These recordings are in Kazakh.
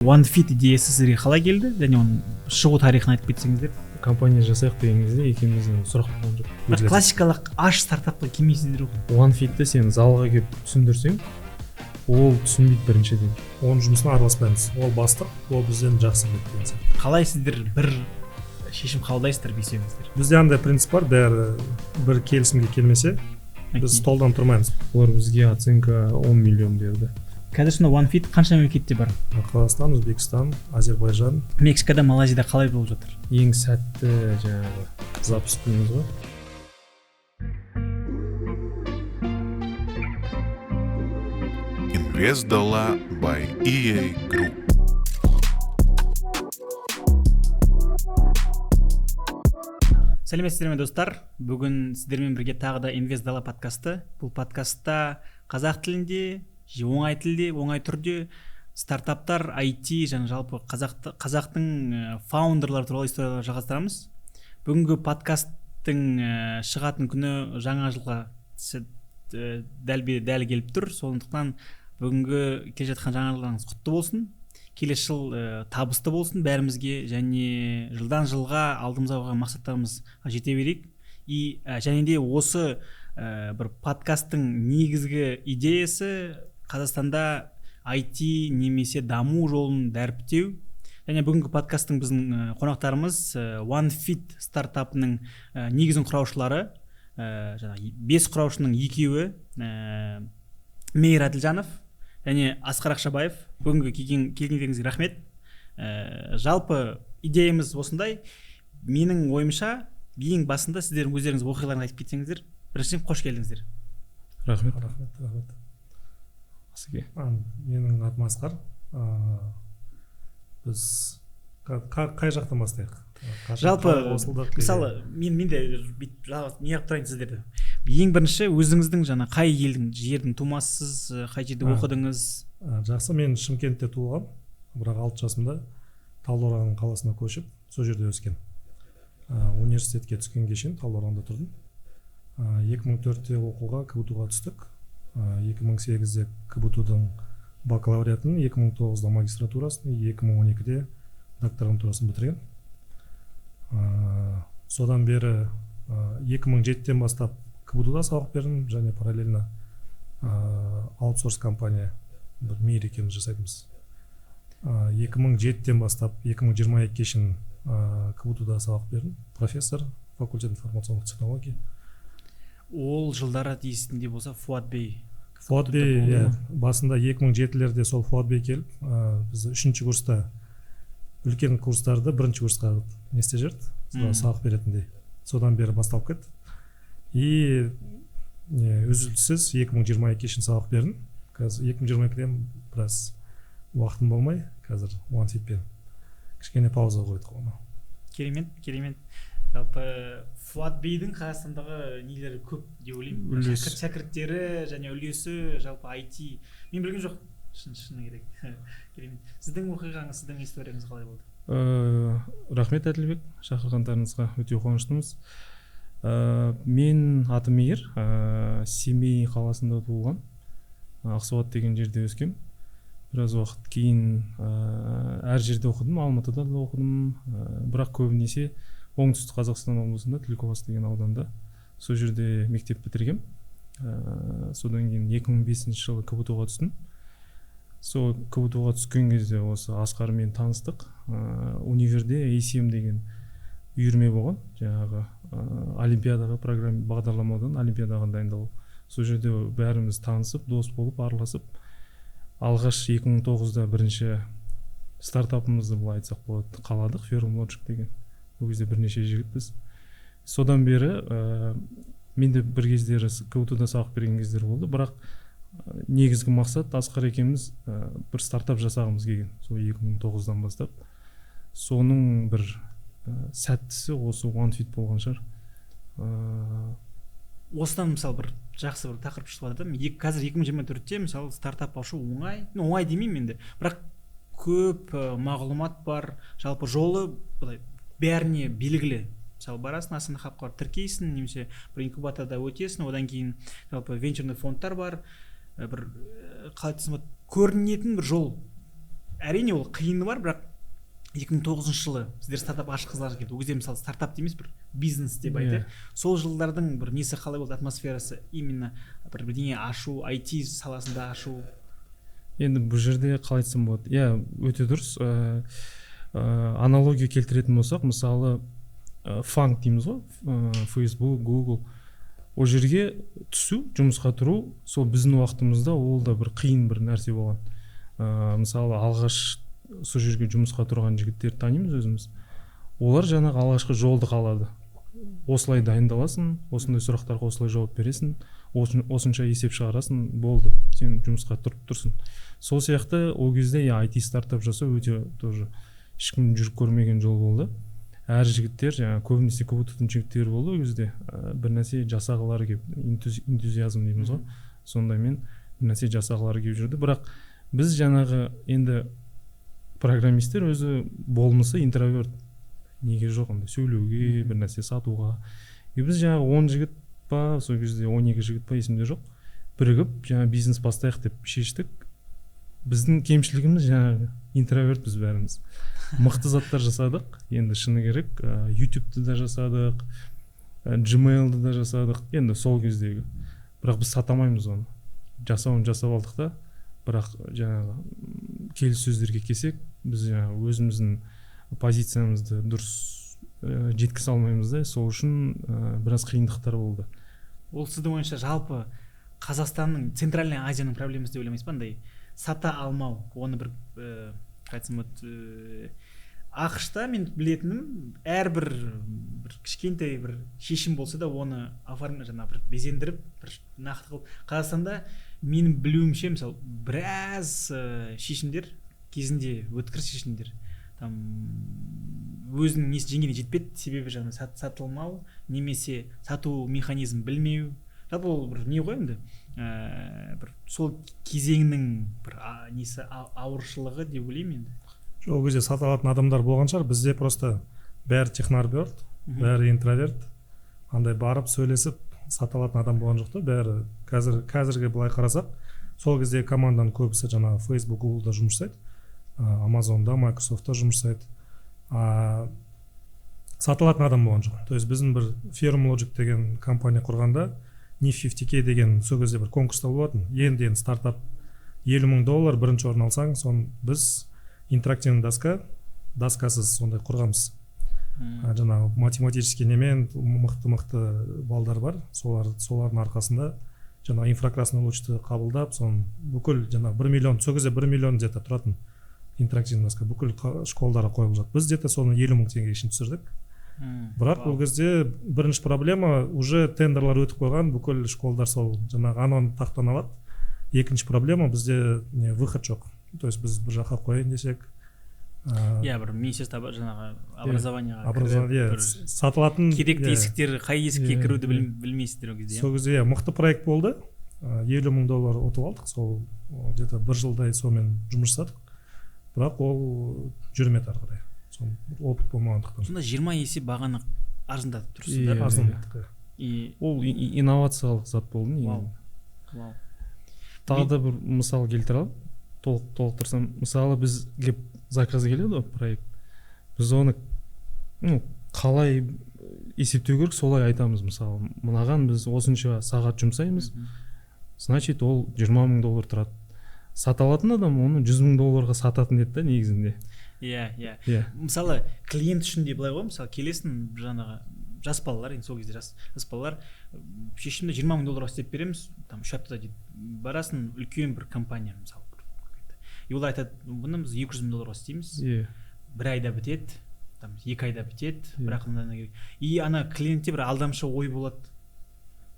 OneFit идеясы сіздерге қалай келді және оның шығу тарихын айтып кетсеңіздер. Компания жасайық деген кезде екеуміздің сұрақ болған жоқ. Бірақ классикалық аш стартапқа келмейсіздер ғой. OneFit'ті сен залға келіп түсіндірсең, ол түсінбейді біріншіден. Оның жұмысына араласпаймыз. Ол бастық, ол бізден жақсы біледі деген сияқты. Қалай сіздер бір шешім қабылдайсыздар бесеуіңіздер? Бізде андай принцип бар, бәрі бір келісімге келмесе, біз столдан тұрмаймыз. Олар бізге оценка 10 миллион берді. Қазір сонда OneFit қанша мемлекетте бар? Қазақстан, Өзбекстан, Әзербайжан. Мексикада, Малайзияда қалай болып жатыр? Ең сәтті жаңағы запуск дейміз ғой. Инвестдала by EA Group. Сәлеметсіздер ме, достар? Бүгін сіздермен бірге тағы да Инвестдала подкасты. Бұл подкастта қазақ тілінде, оңай тілде, оңай түрде стартаптар, IT және жалпы қазақтың фаундерлары туралы историялар жалғастырамыз. Бүгінгі подкасттың шығатын күні жаңа жылға дәл келіп тұр. Сондықтан бүгінгі келе жатқан жаңа жылдарыңыз құтты болсын. Келесі жыл табысты болсын бәрімізге және жылдан жылға алдымызға қойған мақсаттарымызға жете берейік. И және де осы бір подкасттың негізгі идеясы Қазақстанда IT немесе даму жолын дәріптеу. Және бүгінгі подкасттың біздің қонақтарымыз OneFit стартапының негізін құраушылары, жаңағы 5 құраушының екеуі, Мейір Әділжанов және Асқар Ақшабаев. Бүгінгі келгендеріңізге рахмет. Жалпы идеямыз осындай. Менің ойымша, ең басында сіздердің өздеріңіз оқиғаларыңызды айтып кетсеңіздер. Біріншіден, қош келдіңіздер. Рахмет. Рахмет, рахмет. Асеке. Менің атым Асқар. Біз қай жақтан бастайық? Жалпы, мысалы, мен де бүйтіп не қылып тұрайын сіздерді. Ең бірінші өзіңіздің жаңа қай елдің, жердің тумасысыз, қай жерде оқыдыңыз? Жақсы, мен Шымкентте туылғам, бірақ 6 жасымда Талдықорған қаласына көшіп, сол жерде өскен. Университетке түскенге шейін Талдықорғанда тұрдым. 2004-те оқуға КБТУ-ға түстік. 2008-де КБТУ-дың бакалавриатын, 2009-да магистратурасын, 2012-де докторантурасын бітірген. Содан бері 2007-тен бастап КБТУ-да сабақ бердім және параллельно аутсорс компания бір Мейір екеуміз жасайтынбыз. 2007-тен бастап 2022-ге шейін КБТУ-да сабақ бердім, профессор факультет информационных технологий. Ол жылдары есінде болса Фуат бей. Фуат бей, иә, басында 2007-лерде сол Фуат бей келіп, біз 3-ші курста үлкен курстарды бірінші курсқа не істеп жіберді, сабақ беретіндей. Содан бері басталып кетті. И үзіліссіз 2022 шейін сабақ бердім. Қазір 2022-ден біраз уақытым болмай, қазір OneFit-пен кішкене пауза қойдық оны. Керемет, керемет. Жалпы Фуат бейдің Қазақстандағы нелері көп деп ойлаймын. Шәкірттері және үлесі жалпы IT. Мен білген жоқ, шыны керек. Керемет. Сіздің оқиғаңыз, сіздің историяңыз қалай болды? Рахмет, Әділбек, шақырғандарыңызға өте қуаныштымыз. Мен атым Мейір, Семей қаласында туылған, Ақсуат деген жерде өскем. Біраз уақыт кейін әр жерде оқыдым, Алматыда да оқыдым, бірақ көбінесе Оңтүстік Қазақстан облысында Түлкібас деген ауданда, сол жерде мектеп бітіргем. Содан кейін 2005 жылы КБТУ-ға түстім. Сол КБТУ-ға түскен кезде осы Асқармен таныстық. Универде ACM деген үйірме болған, жаңағы олимпиадаға программа бағдарламадан олимпиадаға дайындалу. Сол жерде бәріміз танысып, дос болып, араласып, алғаш 2009-да бірінші стартапымызды былай айтсақ болады, қаладық, Ferrum Logic деген. Ол кезде бірнеше жігітпіз. Содан бері мен де бір кездері КБТУ-да сабақ берген кездер болды, бірақ негізгі мақсат Асқар екеуміз бір стартап жасағымыз келген. Сол 2009-дан бастап. Соның бір сәттісі осы OneFit болған шығар. Осыдан мысалы бір жақсы бір тақырып шығып жатыр. Қазір 2024-те мысалы стартап ашу оңай, оңай демеймін енді, бірақ көп мағлұмат бар, жалпы жолы былай бәріне белгілі. Мысалы барасың, Астана хабқа барып тіркейсің, немесе бір инкубаторда өтесің, одан кейін жалпы венчурный фондтар бар, бір қалай айтсам болады, көрінетін бір жол Әрине, ол қиыны бар, бірақ 2009 жылы сіздер стартап ашқызылар келді. Ол кезде, мысалы, стартап емес, бір бизнес деп айтайық. Сол жылдардың бір несі қалай болды, атмосферасы, именно бір бірдеңе ашу, IT саласында ашу? Енді бұл жерде қалай айтсам болады, иә, өте дұрыс. Аналогия келтіретін болсақ, мысалы, FAANG дейміз ғой, Facebook, Google, ол жерге түсу, жұмысқа тұру сол біздің уақытымызда ол да бір қиын бір нәрсе болған. Мысалы, алғаш сол жерге жұмысқа тұрған жігіттерді танимыз өзіміз. Олар жаңағы алғашқы жолды қалады: осылай дайындаласың, осындай сұрақтарға осылай жауап бересің, осынша есеп шығарасың, болды, сен жұмысқа тұрып тұрсың. Сол сияқты ол кезде, иә, IT стартап жасау өте тоже ешкім жүріп көрмеген жол болды. Әр жігіттер жаңағы, көбінесе КБТУ-дың жігіттері болды ол кезде, бір нәрсе жасағылары келіп, энтузиазм дейміз ғой, сондаймен бір нәрсе жасағылары келіп жүрді. Бірақ біз жаңағы енді программисттер өзі болмысы интроверт, неге жоқ ондай сөйлеуге, бір нәрсе сатуға. И біз жаңағы 10 жігіт па сол кезде, 12 жігіт па, есімде жоқ, бірігіп жаңа бизнес бастайық деп шештік. Біздің кемшілігіміз жаңағы интровертпіз бәріміз. Мықты заттар жасадық енді, шыны керек, Ютубты да жасадық, Gmailды да жасадық енді сол кездегі, бірақ біз сата алмаймыз оны. Жасауын жасап алдық та, бірақ жаңағы келіссөздерге келсек, біз жаңағы өзіміздің позициямызды дұрыс жеткізе алмаймыз да. Сол үшін біраз қиындықтар болды. Ол сіздің ойыңызша, жалпы Қазақстанның, Центральный Азияның проблемасы деп ойламайсыз ба, андай сата алмау? Оны бір қалай айтсам болады, АҚШ-та мен білетінім, әрбір бір кішкентай бір шешім болса да, оны оформ, жаңағы бір безендіріп, бір нақты қылып. Қазақстанда менің білуімше, мысалы, біраз шешімдер кезінде, өткір шешімдер там өзінің несі деңгейіне жетпеді, себебі жаңағы сатылмау немесе сату механизмін білмеу. Жалпы ол бір не ғой енді, бір сол кезеңнің бір несі, ауыршылығы деп ойлаймын енді. Жоқ, ол кезде сата алатын адамдар болған шығар. Бізде просто бәрі технарь, бәрі интроверт, андай барып сөйлесіп сата алатын адам болған жоқ та. Бәрі қазіргі былай қарасақ, сол кезде команданың көбісі жаңағы Facebook, Гуглда жұмыс жасайды, Амазонда, Майкрософтта жұмыс жасайды, сата алатын адам болған жоқ. То есть біздің бір Ferrum Logic деген компания құрғанда, NIF 50K деген сол кезде бір конкурста болатын, енді стартап, 50 000 доллар бірінші орын алсаң. Соны біз интерактивный доска, доскасыз сондай құрғанбыз. Жаңағы математический немен мықты мықты балдар бар, солардың арқасында жаңағы инфракрасный лучты қабылдап, соны бүкіл жаңағы 1 миллион, сол кезде 1 миллион где то тұратын интерактивный доска, бүкіл школдарға қойылып жатты. Біз где то соны 50 000 теңгеге шейін түсірдік. Бірақ ол кезде бірінші проблема: уже тендерлар өтіп қойған, бүкіл школдар сол жаңағы ананы тақтаны алады. Екінші проблема: бізде не выход жоқ, то есть біз бір жаққа қояйын десек, Иә, бір министерство жаңағы образованияға образование, кіріп, иә, бір сатылатын керекті есіктер, қай есікке кіруді білмейсіздер ол кезде, иә. Сол кезде, иә, мықты проект болды, 50 000 доллар ұтып алдық. Сол где то бір жылдай сонымен жұмыс жасадық, бірақ ол жүрмеді ары қарай, сол опыт болмағандықтан. Сонда 20 есе бағаны арзандатып тұрсыздар. Иә. Арзандаттық, иә. И Ол инновациялық зат болды негізі. Вау, вау. Тағы да бір мысал келтіре аламын, толықтырсам. Мысалы, бізге заказ келеді ғой, проект, біз оны, ну, қалай есептеу керек, солай айтамыз. Мысалы, мынаған біз осынша сағат жұмсаймыз, значит, ол 20 000 доллар тұрады. Сата алатын адам оны 100 000 долларға сататын еді да негізінде. иә иә Мысалы, клиент үшін де былай ғой. Мысалы, келесің, жаңағы жас балалар енді, сол кезде жас балалар, шешімді 20 000 долларға істеп береміз там 3 аптада дейді. Барасың, үлкен бір компания, мысалы, и олар айтады: «Бұны біз 200 000 долларға істейміз, бір айда бітеді, там 2 айда бітеді». Бірақ мынандай керек. И ана клиентте бір алдамшы ой болады: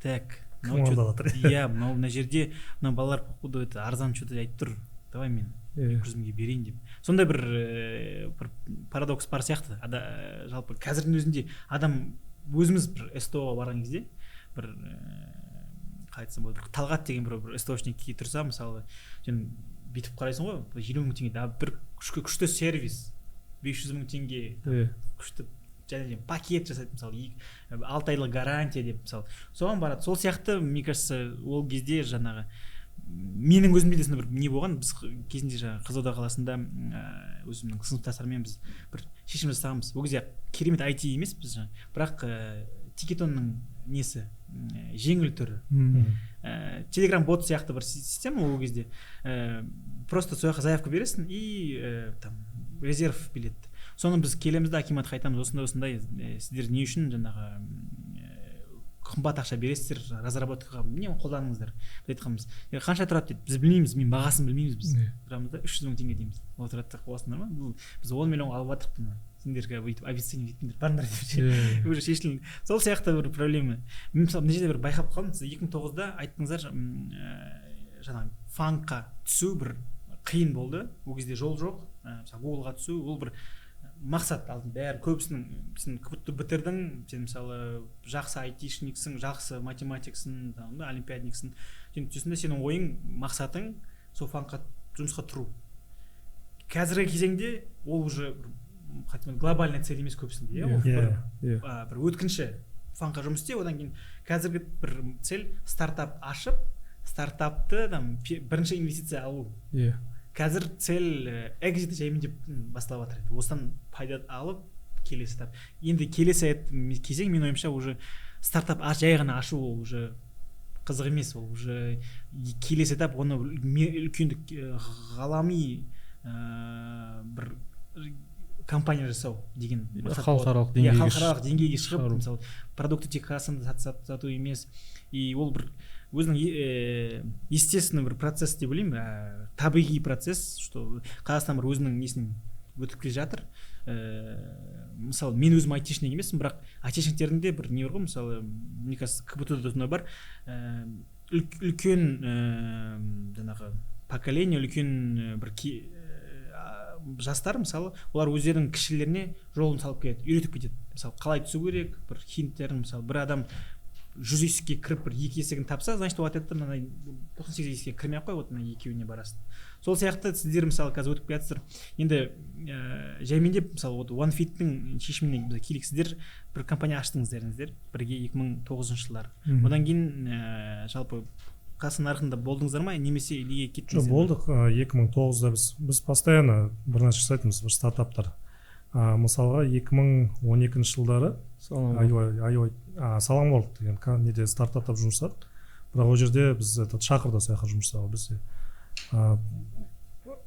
так, Кім мынау алдап жатыр? Иә, мынау мына жерде мына балалар, походу, это арзан что то айтып тұр, давай мен 200 мыңға берейін деп. Сондай бір бір парадокс бар сияқты. Жалпы қазірдің өзінде адам, өзіміз бір СТО ға барған кезде, бір қалай айтсам болады, бір Талғат деген бір СТОшникке тұрса, мысалы, сен бүйтіп қарайсың ғой: 50 000 теңге да, бір күшті сервис 500 000 теңге, күшті және де пакет жасайды, мысалы, 6 айлық гарантия деп, мысалы, соған барады. Сол сияқты, мне кажется, ол кезде жаңағы Менің өзімде де сондай бір не болған. Біз кезінде жаңағы Қызылорда қаласында өзімнің сыныптастарыммен біз бір шешім жасағанбыз. Ол кезде керемет IT емеспіз жаңағы, бірақ Тикетонның несі, жеңіл түрі, Телеграм бот сияқты бір система ол кезде. Просто сол жаққа заявка бересің и там резерв билет. Соны біз келеміз да, акиматқа айтамыз: осындай осындай, сіздер не үшін жаңағы қымбат ақша бересіздер разработкаға, не қолданыңыздар? Біз айтқанбыз: «Е, қанша тұрады?» — дейді. Біз білмейміз, мен бағасын білмейміз. Біз тұрамыз да, 300 000 теңге дейміз. Ол тұрады да: «Қуасыңдар ма, бұл біз 10 миллионға алып жатырмық бұны, сендер бүйтіп обесценивать етпеңдер, барыңдар», — деп ше. Уже шешілді. Сол сияқты бір проблема. Мен, мысалы, мына жерде бір байқап қалдым: сіз 2009-да айттыңыздар, жаңағы FAANG-қа түсу бір қиын болды, ол кезде жол жоқ. Мысалы, Гуглға түсу ол бір мақсат алдын бәрі көбісінің. Сен КБТУ бітірдің, сен, мысалы, жақсы айтишниксің, жақсы математиксің, там, да, олимпиадниксің. Сен түсесің де, сенің ойың, мақсатың сол FAANG-қа жұмысқа тұру. Қазіргі кезеңде ол уже бір, хотя бы глобальный цель емес көбісінде, иә, ол бір бір өткінші FAANG-қа жұмыс істеу. Одан кейін қазіргі бір цель — стартап ашып, стартапты там бірінші инвестиция алу. Қазір цель exit жаймендеп басталып жатыр енді. Осыдан пайда алып, келесі этап. Енді келесі кезең, менің ойымша, уже стартап жай ғана ашу ол уже қызық емес, ол уже келесі этап, оны үлкендік, ғалами бір компания жасау деген мақсат болады. Халықаралық Иә, деңгейге халықаралық деңгейге шығып, шығару. Мысалы, продукты тек Қазақстанда сату емес. И ол бір өзінің естественный бір процесс деп ойлаймын, табиғи процесс, что Қазақстан бір өзінің несін өтіп келе жатыр. Мысалы, мен өзім айтишник емеспін, бірақ айтишниктердің де бір не бар ғой, мысалы, мне кажется, КБТУ да сондай бар, үлкен жаңағы поколение, үлкен бір жастар, мысалы, олар өздерінің кішілеріне жолын салып кетеді, үйретіп кетеді, мысалы, қалай түсу керек, бір хинттерін. Мысалы, бір адам 100 есікке кіріп, бір екі есігін тапса, значит, ол айтады да: «Мынандай 98 есікке кірмей ақ қой, вот мына екеуіне барасың». Сол сияқты сіздер, мысалы, қазір өтіп келе жатсыздар енді жаймендеп. Мысалы, вот OneFit-тің шешіміне біз келейік. Сіздер бір компания аштыңыз дедіңіздер бірге 2009 жылдары. Одан кейін жалпы Қазақстан нарығында болдыңыздар ма немесе неге Жоқ, кеттіңіздер ме? болдық. 2009-да біз постоянно бір нәрсе жасайтынбыз, бір стартаптар. Мысалға, 2012 жылдары Салам. IOI, Салам World деген неде стартапта жұмыс жасадық, бірақ ол жерде біз этот шақырды сол жаққа жұмыс жасауға бізде.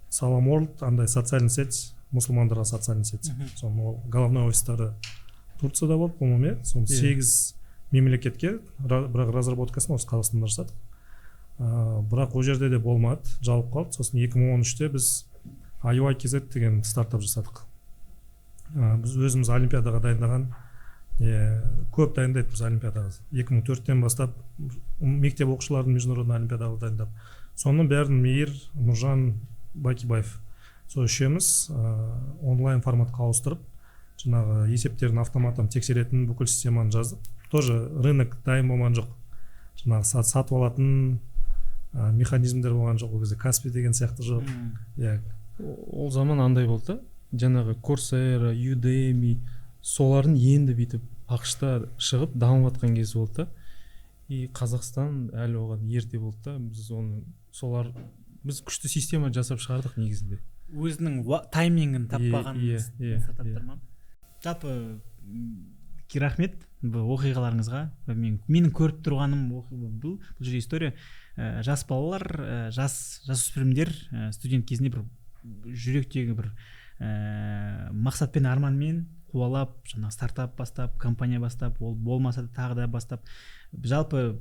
Салам World андай социальный сеть, мұсылмандарға социальный сеть. Соның ол головной офистары Турцияда болды, по моему, иә. Соны сегіз мемлекетке, бірақ разработкасын осы Қазақстанда жасадық. Бірақ ол жерде де болмады, жабылып қалды. Сосын 2013-те біз IUI KZ деген стартап жасадық. Біз өзіміз олимпиадаға дайындаған, көп дайындайтынбыз олимпиадаға, 2004-тен бастап мектеп оқушыларын международный олимпиадаға дайындап. Соның бәрін Мейір, Нұржан Бакибаев, сол үшеуміз онлайн форматқа ауыстырып, жаңағы есептерін автоматтан тексеретін бүкіл системаны жаздық. Тоже рынок дайын болған жоқ, жаңағы сатып алатын механизмдер болған жоқ ол кезде, Каспи деген сияқты жоқ. Иә. Ол заман андай болды да, жаңағы Coursera, Udemy, солардың енді бүйтіп АҚШ-та шығып дамып жатқан кезі болды да. И Қазақстан әлі оған ерте болды да. Біз оны солар, біз күшті система жасап шығардық негізінде. Өзінің таймингін таппаған Иә, иә, стартаптар ма жалпы? Рахмет бұл оқиғаларыңызға. Менің көріп тұрғаным бұл жерде история, жас балалар, жас жасөспірімдер, студент кезінде бір жүректегі бір мақсатпен, арманмен қуалап, жаңағы стартап бастап, компания бастап, ол болмаса да тағы да бастап, жалпы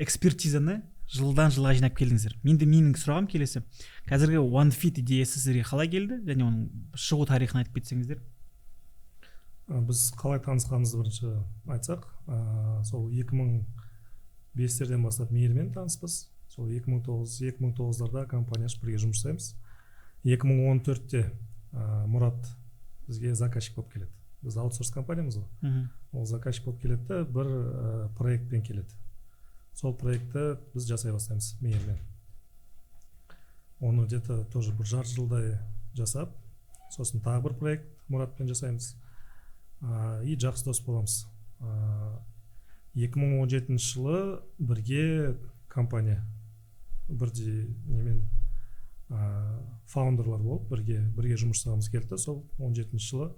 экспертизаны жылдан жылға жинап келдіңіздер. Енді менің сұрағым келесі: қазіргі OneFit идеясы сіздерге қалай келді және оның шығу тарихын айтып кетсеңіздер. Біз қалай танысқанымызды бірінші айтсақ, сол 2005-терден бастап Мейірмен таныспыз. Сол 2009-дарда компания ашып, бірге жұмыс жасаймыз. 2014-те Мұрат бізге заказчик болып келеді. Біз аутсорс компаниямыз ғой. Ол заказчик болып келеді да, бір проектпен келеді. Сол проектті біз жасай бастаймыз Мейірмен. Оны где то тоже бір жарты жылдай жасап, сосын тағы бір проект Мұратпен жасаймыз. И жақсы дос боламыз. 2017 жылы бірге компания Бірдей немен, фаундерлар болып бірге жұмыс жасағымыз келді да, сол 17 жылы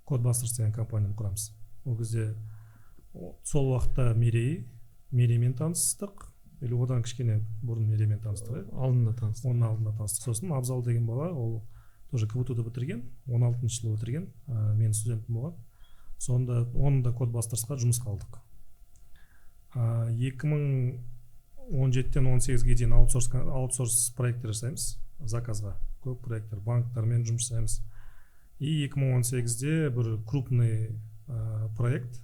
Codebusters деген компанияны құрамыз. Ол кезде, сол уақытта Мереймен таныстық или одан кішкене бұрын Мереймен таныстық, иә? Алдында таныстық. Оның алдында таныстық. Сосын Абзал деген бала, ол тоже КБТУ ды бітірген, 16 жылы бітірген, менің студентім болған. Сонда оны да Codebusters-қа жұмысқа алдық. 2017-тен 18-ге дейін аутсорс проекттер жасаймыз, заказға көп проекттер, банктармен жұмыс жасаймыз. И 2018-де бір крупный проект,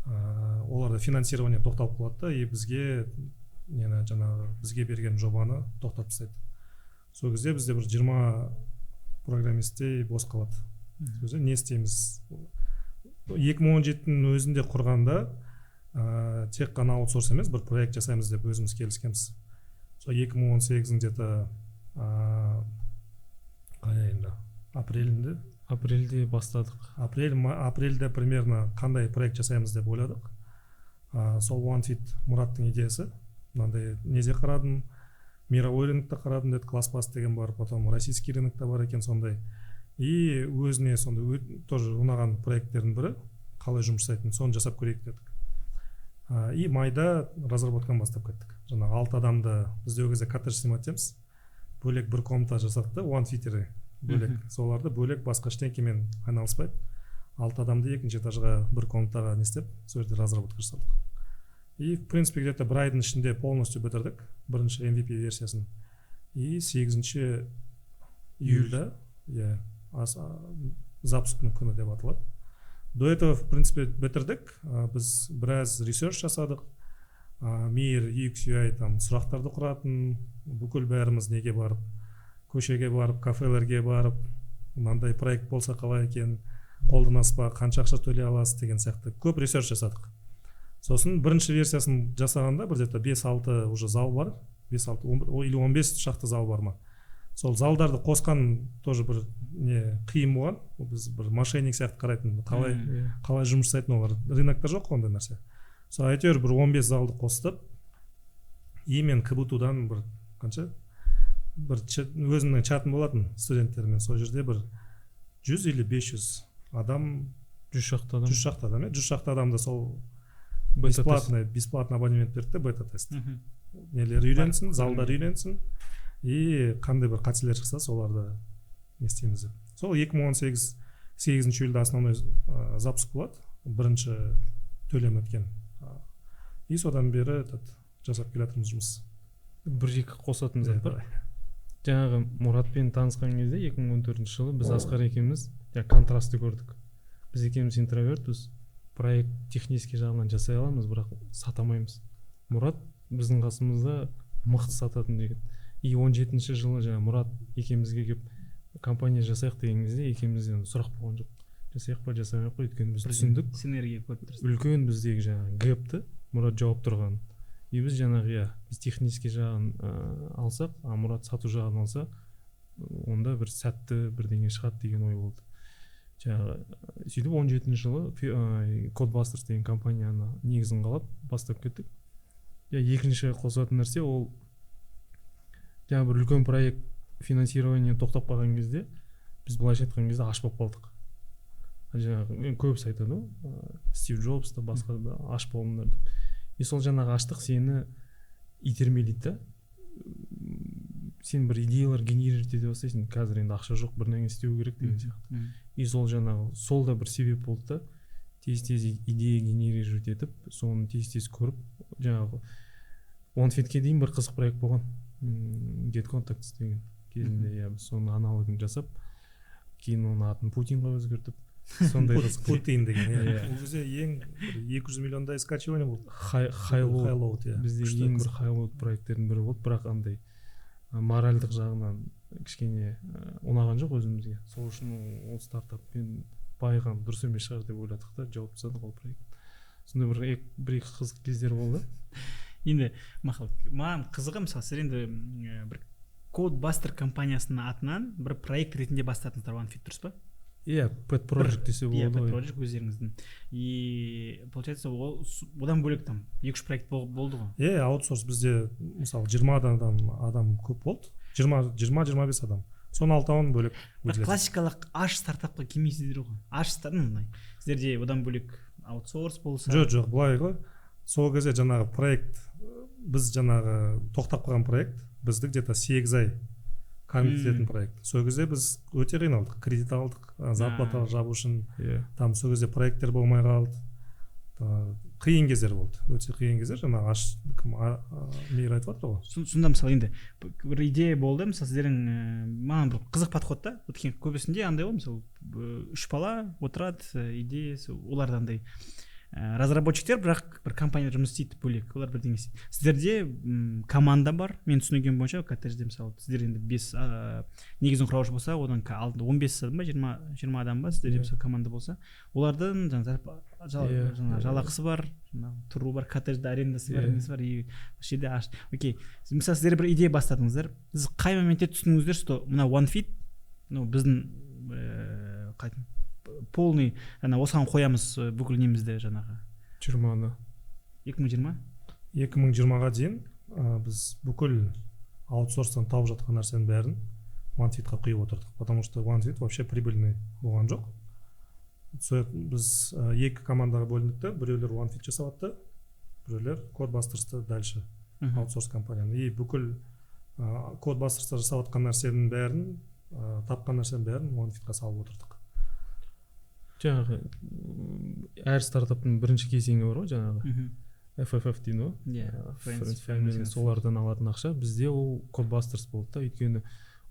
оларда финансирование тоқталып қалады да, и бізге нені, жаңағы бізге берген жобаны тоқтатып тастайды. Сол кезде бізде бір 20 программисттей бос қалады. Сол кезде не істейміз? 2017-нің өзінде құрғанда тек қана аутсорс емес, бір проект жасаймыз деп өзіміз келіскенбіз. Сол 2018-дің где-то қай айында, апрелінде. Апрельде бастадық. Апрель, апрельде примерно қандай проект жасаймыз деп ойладық. Сол OneFit Мұраттың идеясы. Мынандай неде қарадым, мировой рынокта қарадым деді, ClassPass деген бар, потом российский рынокта бар екен сондай. И өзіне сондай тоже ұнаған проекттердің бірі, қалай жұмыс жасайтынын, соны жасап көрейік дедік. И майда разработканы бастап кеттік. Жаңағы алты адамды, бізде ол кезде коттедж снимать етеміз, бөлек бір комната жасадық та, OneFitter бөлек, соларды бөлек, басқа ештеңкемен айналыспайды. Алты адамды екінші этажға бір комнатаға не істеп, сол жерде разработка жасадық. И в принципе где то бір айдың ішінде полностью бітірдік бірінші MVP версиясын. И 8 июльда, иә, запусктың күні деп аталады. До этого в принципе бітірдік. Біз біраз research жасадық, Мейір UX UI там сұрақтарды құратын, бүкіл бәріміз неге барып, көшеге барып, кафелерге барып, мынандай проект болса қалай екен, қолданасыз ба, қанша ақша төлей аласыз деген сияқты көп research жасадық. Сосын бірінші версиясын жасағанда бір где то бес алты уже зал бар, бес алты, или 15 шақты зал бар ма, сол залдарды қосқан тоже бір не қиын болған. Ол біз бір мошенник сияқты қарайтын, қалай қалай жұмыс жасайтын олар, рынокта жоқ қой ондай нәрсе. Сол әйтеуір бір 15 залды қостып, и мен КБТУ-дан бір қанша бір өзімнің чатым болатын студенттермен, сол жерде бір 100 или 500 адам. 100 шақты адам. 100 шақты адам, иә, 100 шақты адамды сол бета-тест. Бесплатный абонемент берді де, бета тест нелер үйренсін, залдар үйренсін, и қандай бір қателер шықса, соларды не істейміз деп. Сол 2018 8 июльда основной запуск болады, бірінші төлем өткен. И содан бері этот жасап келе жатырмыз жұмыс. Бір екі қосатын зат Иә, бар. Давай. Жаңағы Мұратпен танысқан кезде 2014 жылы біз Асқар екеуміз жаңағы контрастты көрдік. Біз екеуміз интровертпіз, проект технический жағынан жасай аламыз, бірақ сата алмаймыз. Мұрат біздің қасымызда мықты сататын жігіт. И 17 жылы жаңағы Мұрат екеумізге келіп, компания жасайық деген кезде екеумізден сұрақ болған жоқ, жасайық па, жасамайық па, өйткені біз түсіндік. Синергия көріп тұрсыз. Үлкен біздегі жаңағы гэпті Мұрат жауып тұрған. И біз жаңағы, иә, біз технический жағын алсақ, а Мұрат сату жағын алса, онда бір сәтті бірдеңе шығады деген ой болды жаңағы. Сөйтіп 17 жылы Codebusters деген компанияны негізін қалап, бастап кеттік. Иә, екінші қосатын нәрсе, ол жаңағы бір үлкен проект финансирование тоқтап қалған кезде біз, былайша айтқан кезде, аш болып қалдық. Жаңағы енді көбісі айтады ғой, Стив Джобс та, басқа да, аш болыңдар деп. И сол жаңағы аштық сені итермелейді да, сен бір идеялар генерировать ете бастайсың. Қазір енді ақша жоқ, бірдеңе істеу керек деген сияқты. И сол жаңағы сол да бір себеп болды да, тез тез идея генерировать етіп, соны тез тез көріп. Жаңағы OneFit-ке дейін бір қызық проект болған, Get Contacts деген кезінде, иә, біз соның аналогын жасап, кейін оның атын Путинға өзгертіп, сондай қызық. Путин деген, иә. Иә. Ол кезде ең бір 200 миллиондай скачивание болды. Highload. Highload, иә. Бізде Күшті, ең бір қызық. Highload проекттердің бірі болды, бірақ андай моральдық жағынан кішкене ұнаған жоқ өзімізге. Сол үшін ол стартаппен байыған дұрыс емес шығар деп ойладық та, жауып тастадық ол проект. Сондай бір екі қызық кездер болды. Енді мақұл, маған қызығы, мысалы, сіздер енді бір Codebusters компаниясының атынан бір проект ретінде бастадыңыздар OneFit, дұрыс па? Иә, pet project десе Иә, болады pet ғой. project өздеріңіздің. И получается, ол одан бөлек там екі үш проект болды ғой. Иә, аутсорс бізде, мысалы, 20-дан адам көп болды, 20, 25 адам, соның алтауын бөлек Бірақ выделять. классикалық аш стартапқа келмейсіздер ғой. Аш, ну, мынай, сіздерде одан бөлек аутсорс болса. Жоқ, былай ғой, сол кезде жаңағы проект, біз жаңағы тоқтап қалған проект, бізді где то 8 ай кормить ететін проект. Сол кезде біз өте қиналдық, кредит алдық зарплата жабу үшін. Там сол кезде проекттер болмай қалды. Қиын кездер болды, өте қиын кездер. Жаңағы аш кім, Мейір айтып жатыр ғой. Сонда мысалы, енді бір идея болды, мысалы, сіздердің, маған бір қызық подход та, өйткені көбісінде андай ғой, мысалы, үш бала отырады, идеясы оларда андай, разработчиктер, бірақ бір компанияда жұмыс істейді бөлек, олар бірдеңе істейді. Сіздерде команда бар, мен түсінгенім бойынша, коттеджде, мысалы, сіздер енді бес негізін құраушы болса, одан алдында 15 адам ба, 20 адам ба сіздерде? Иә. Мысалы, команда болса, олардың жаңағы жаңағы жалақысы бар, жаңағы тұру бар, коттеджде арендасы бар, несі бар, и осы жерде аш. Окей, мысалы, сіздер бір идея бастадыңыздар. Сіз қай моментте түсіндіңіздер, что мына OneFit, ну, біздің қалай айтайын, полный ана осыған қоямыз, бүкіл немізді жаңағы? 20-да. 2020. 2020-ға дейін біз бүкіл аутсорстан тауып жатқан нәрсенің бәрін OneFit-қа құйып отырдық, потому что OneFit вообще прибыльный болған жоқ. Сол біз екі командаға бөліндік та, біреулер OneFit жасап жатты, біреулер Кодбастерсті дальше, аутсорс компанияны. И бүкіл Кодбастерста жасап жатқан нәрсенің бәрін, тапқан нәрсенің бәрін OneFit-қа салып отырдық. Жаңағы әр стартаптың бірінші кезеңі бар ғой, жаңағы FFF дейді ғой. Иә. Friends, Friends, Family, Family. Солардан алатын ақша. Бізде ол Кодбастерс болды да, өйткені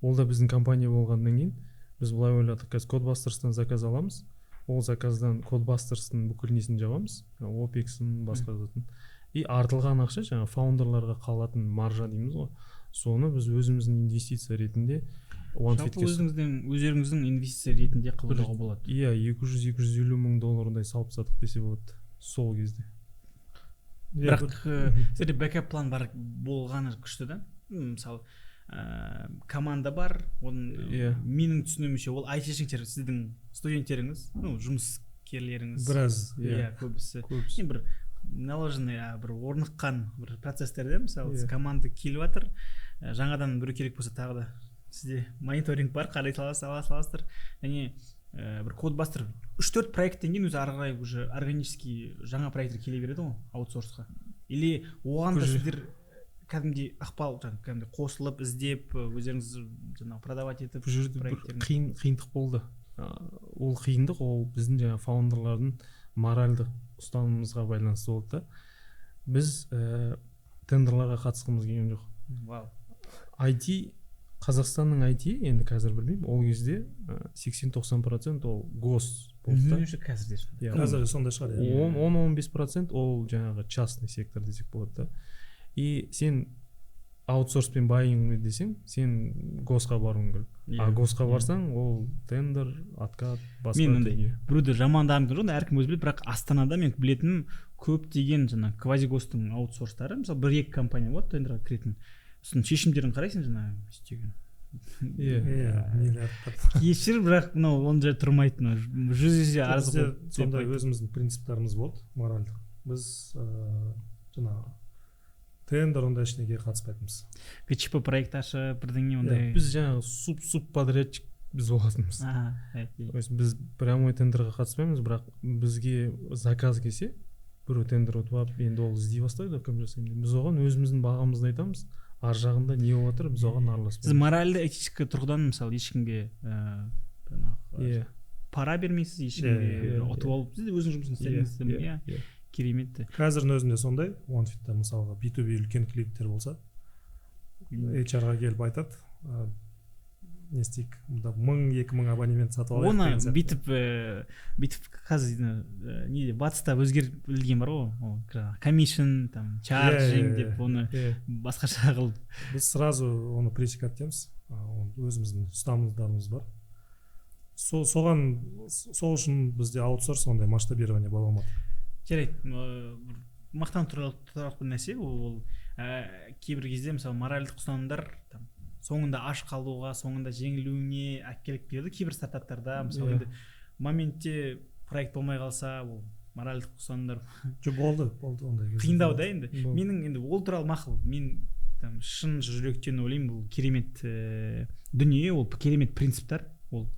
ол да біздің компания болғаннан кейін біз былай ойладық: қазір Кодбастерстан заказ аламыз, ол заказдан Кодбастерстың бүкіл несін жабамыз, OPEX-ін, басқа затын, и артылған ақша, жаңағы фаундерларға қалатын маржа дейміз ғой, соны біз өзіміздің инвестиция ретінде Жалпы OneFit-ке өзіңіздің өздеріңіздің инвестиция ретінде қабылдауға болады. Иә, 200-250 мың доллардай салып тастадық десе болады сол кезде. Иә, Бірақ сіздерде backup план бар болғаны күшті да. Мысалы, команда бар оның. Менің түсінуімше, ол айтишниктер, сіздің студенттеріңіз, ну, жұмыскерлеріңіз. Біраз. Иә, көбісі. Көбісі. Енді бір наложенный, бір орныққан бір процесстер де, мысалы, команда келіп жатыр, жаңадан біреу керек болса, тағы да сізде мониторинг бар, қарай саласыз, ала саласыздар. Және бір Кодбастер үш төрт проекттен кейін өзі ары қарай уже органический жаңа проекттер келе береді ғой аутсорсқа, или оған да сіздер кәдімгідей ықпал, жаңағы кәдімгідей қосылып, іздеп, өздеріңіз жаңағы продавать етіп Бұл жерде бір проекттерін? қиындық болды. Ол қиындық, ол біздің жаңағы фаундерлардың моральдық ұстанымымызға байланысты болды да. Біз тендерларға қатысқымыз келген жоқ. IT, Қазақстанның IT, енді қазір білмеймін, ол кезде 80-90% ол гос болды да. Меніңше, қазір де сондай. Иә, Қазір сондай шығар, иә. 10-15% ол жаңағы частный сектор десек болады да. И сен аутсорспен байимын десең, сен госқа баруың керек, а госқа барсаң, ол тендер, откат, басқа Мен андай дүние. біреуді жамандағым келген жоқ, әркім өзі біледі, бірақ Астанада мен білетінім, көптеген жаңағы квазигостың аутсорстары, мысалы, бір екі компания болады тендерға кіретін, сосын шешімдерін қарайсың жаңағы істеген. Иә, миллиардтап. Кешір, бірақ мынау ондай тұрмайды, мынау жүз есе аз Бізде ғой деп сондай айтты. Өзіміздің принциптарымыз болды моральдық. Біз жаңағы тендер, ондай ештеңеге қатыспайтынбыз. ГЧП проект ашып, бірдеңе ондай. Біз жаңағы суб подрядчик біз болатынбыз. Окей. То есть біз прямой тендерға қатыспаймыз, бірақ бізге заказ келсе, біреу тендер ұтып алып, енді ол іздей бастайды ғой, кім жасаймын деп, біз оған өзіміздің бағамызды айтамыз, ар жағында не болып жатыр, біз оған Сіз араласпаймыз. моральды, этический тұрғыдан, мысалы, ешкімге жаңағы пара бермейсіз ешкімге, Иә, ұтып алып, сіз де өзіңіз жұмысын істедіңіз, иә. Керемет. Қазірдің өзінде сондай, OneFit-та, мысалға, B2B үлкен клиенттер болса, HR-ға келіп айтады: «Не істейік, мында мың, 2000 абонемент сатып алайық» Оны деген сияқты. бүйтіп қазір неде, батыста өзгерілген бар ғой ол, жаңағы commission там, charging деп, оны басқаша қылып. Біз сразу оны пресекать етеміз. Оны өзіміздің ұстанымдарымыз бар. Сол соған, сол үшін бізде аутсорс ондай масштабирование бола алмады. Жарайды, бір мақтан тұрарлық бір нәрсе ол, кейбір кезде, мысалы, моральдық ұстанымдар там Соңында аш қалуға, соңында жеңілуіңе әкеліп келеді кейбір стартаптарда. Мысалы, енді моментте проект болмай қалса, ол моральдық ұстанымдар Жоқ, болды ондай кезде. Қиындау да енді. Болды. Менің енді ол туралы, мақұл, мен там шын жүректен ойлаймын, бұл керемет дүние, ол керемет принциптер, ол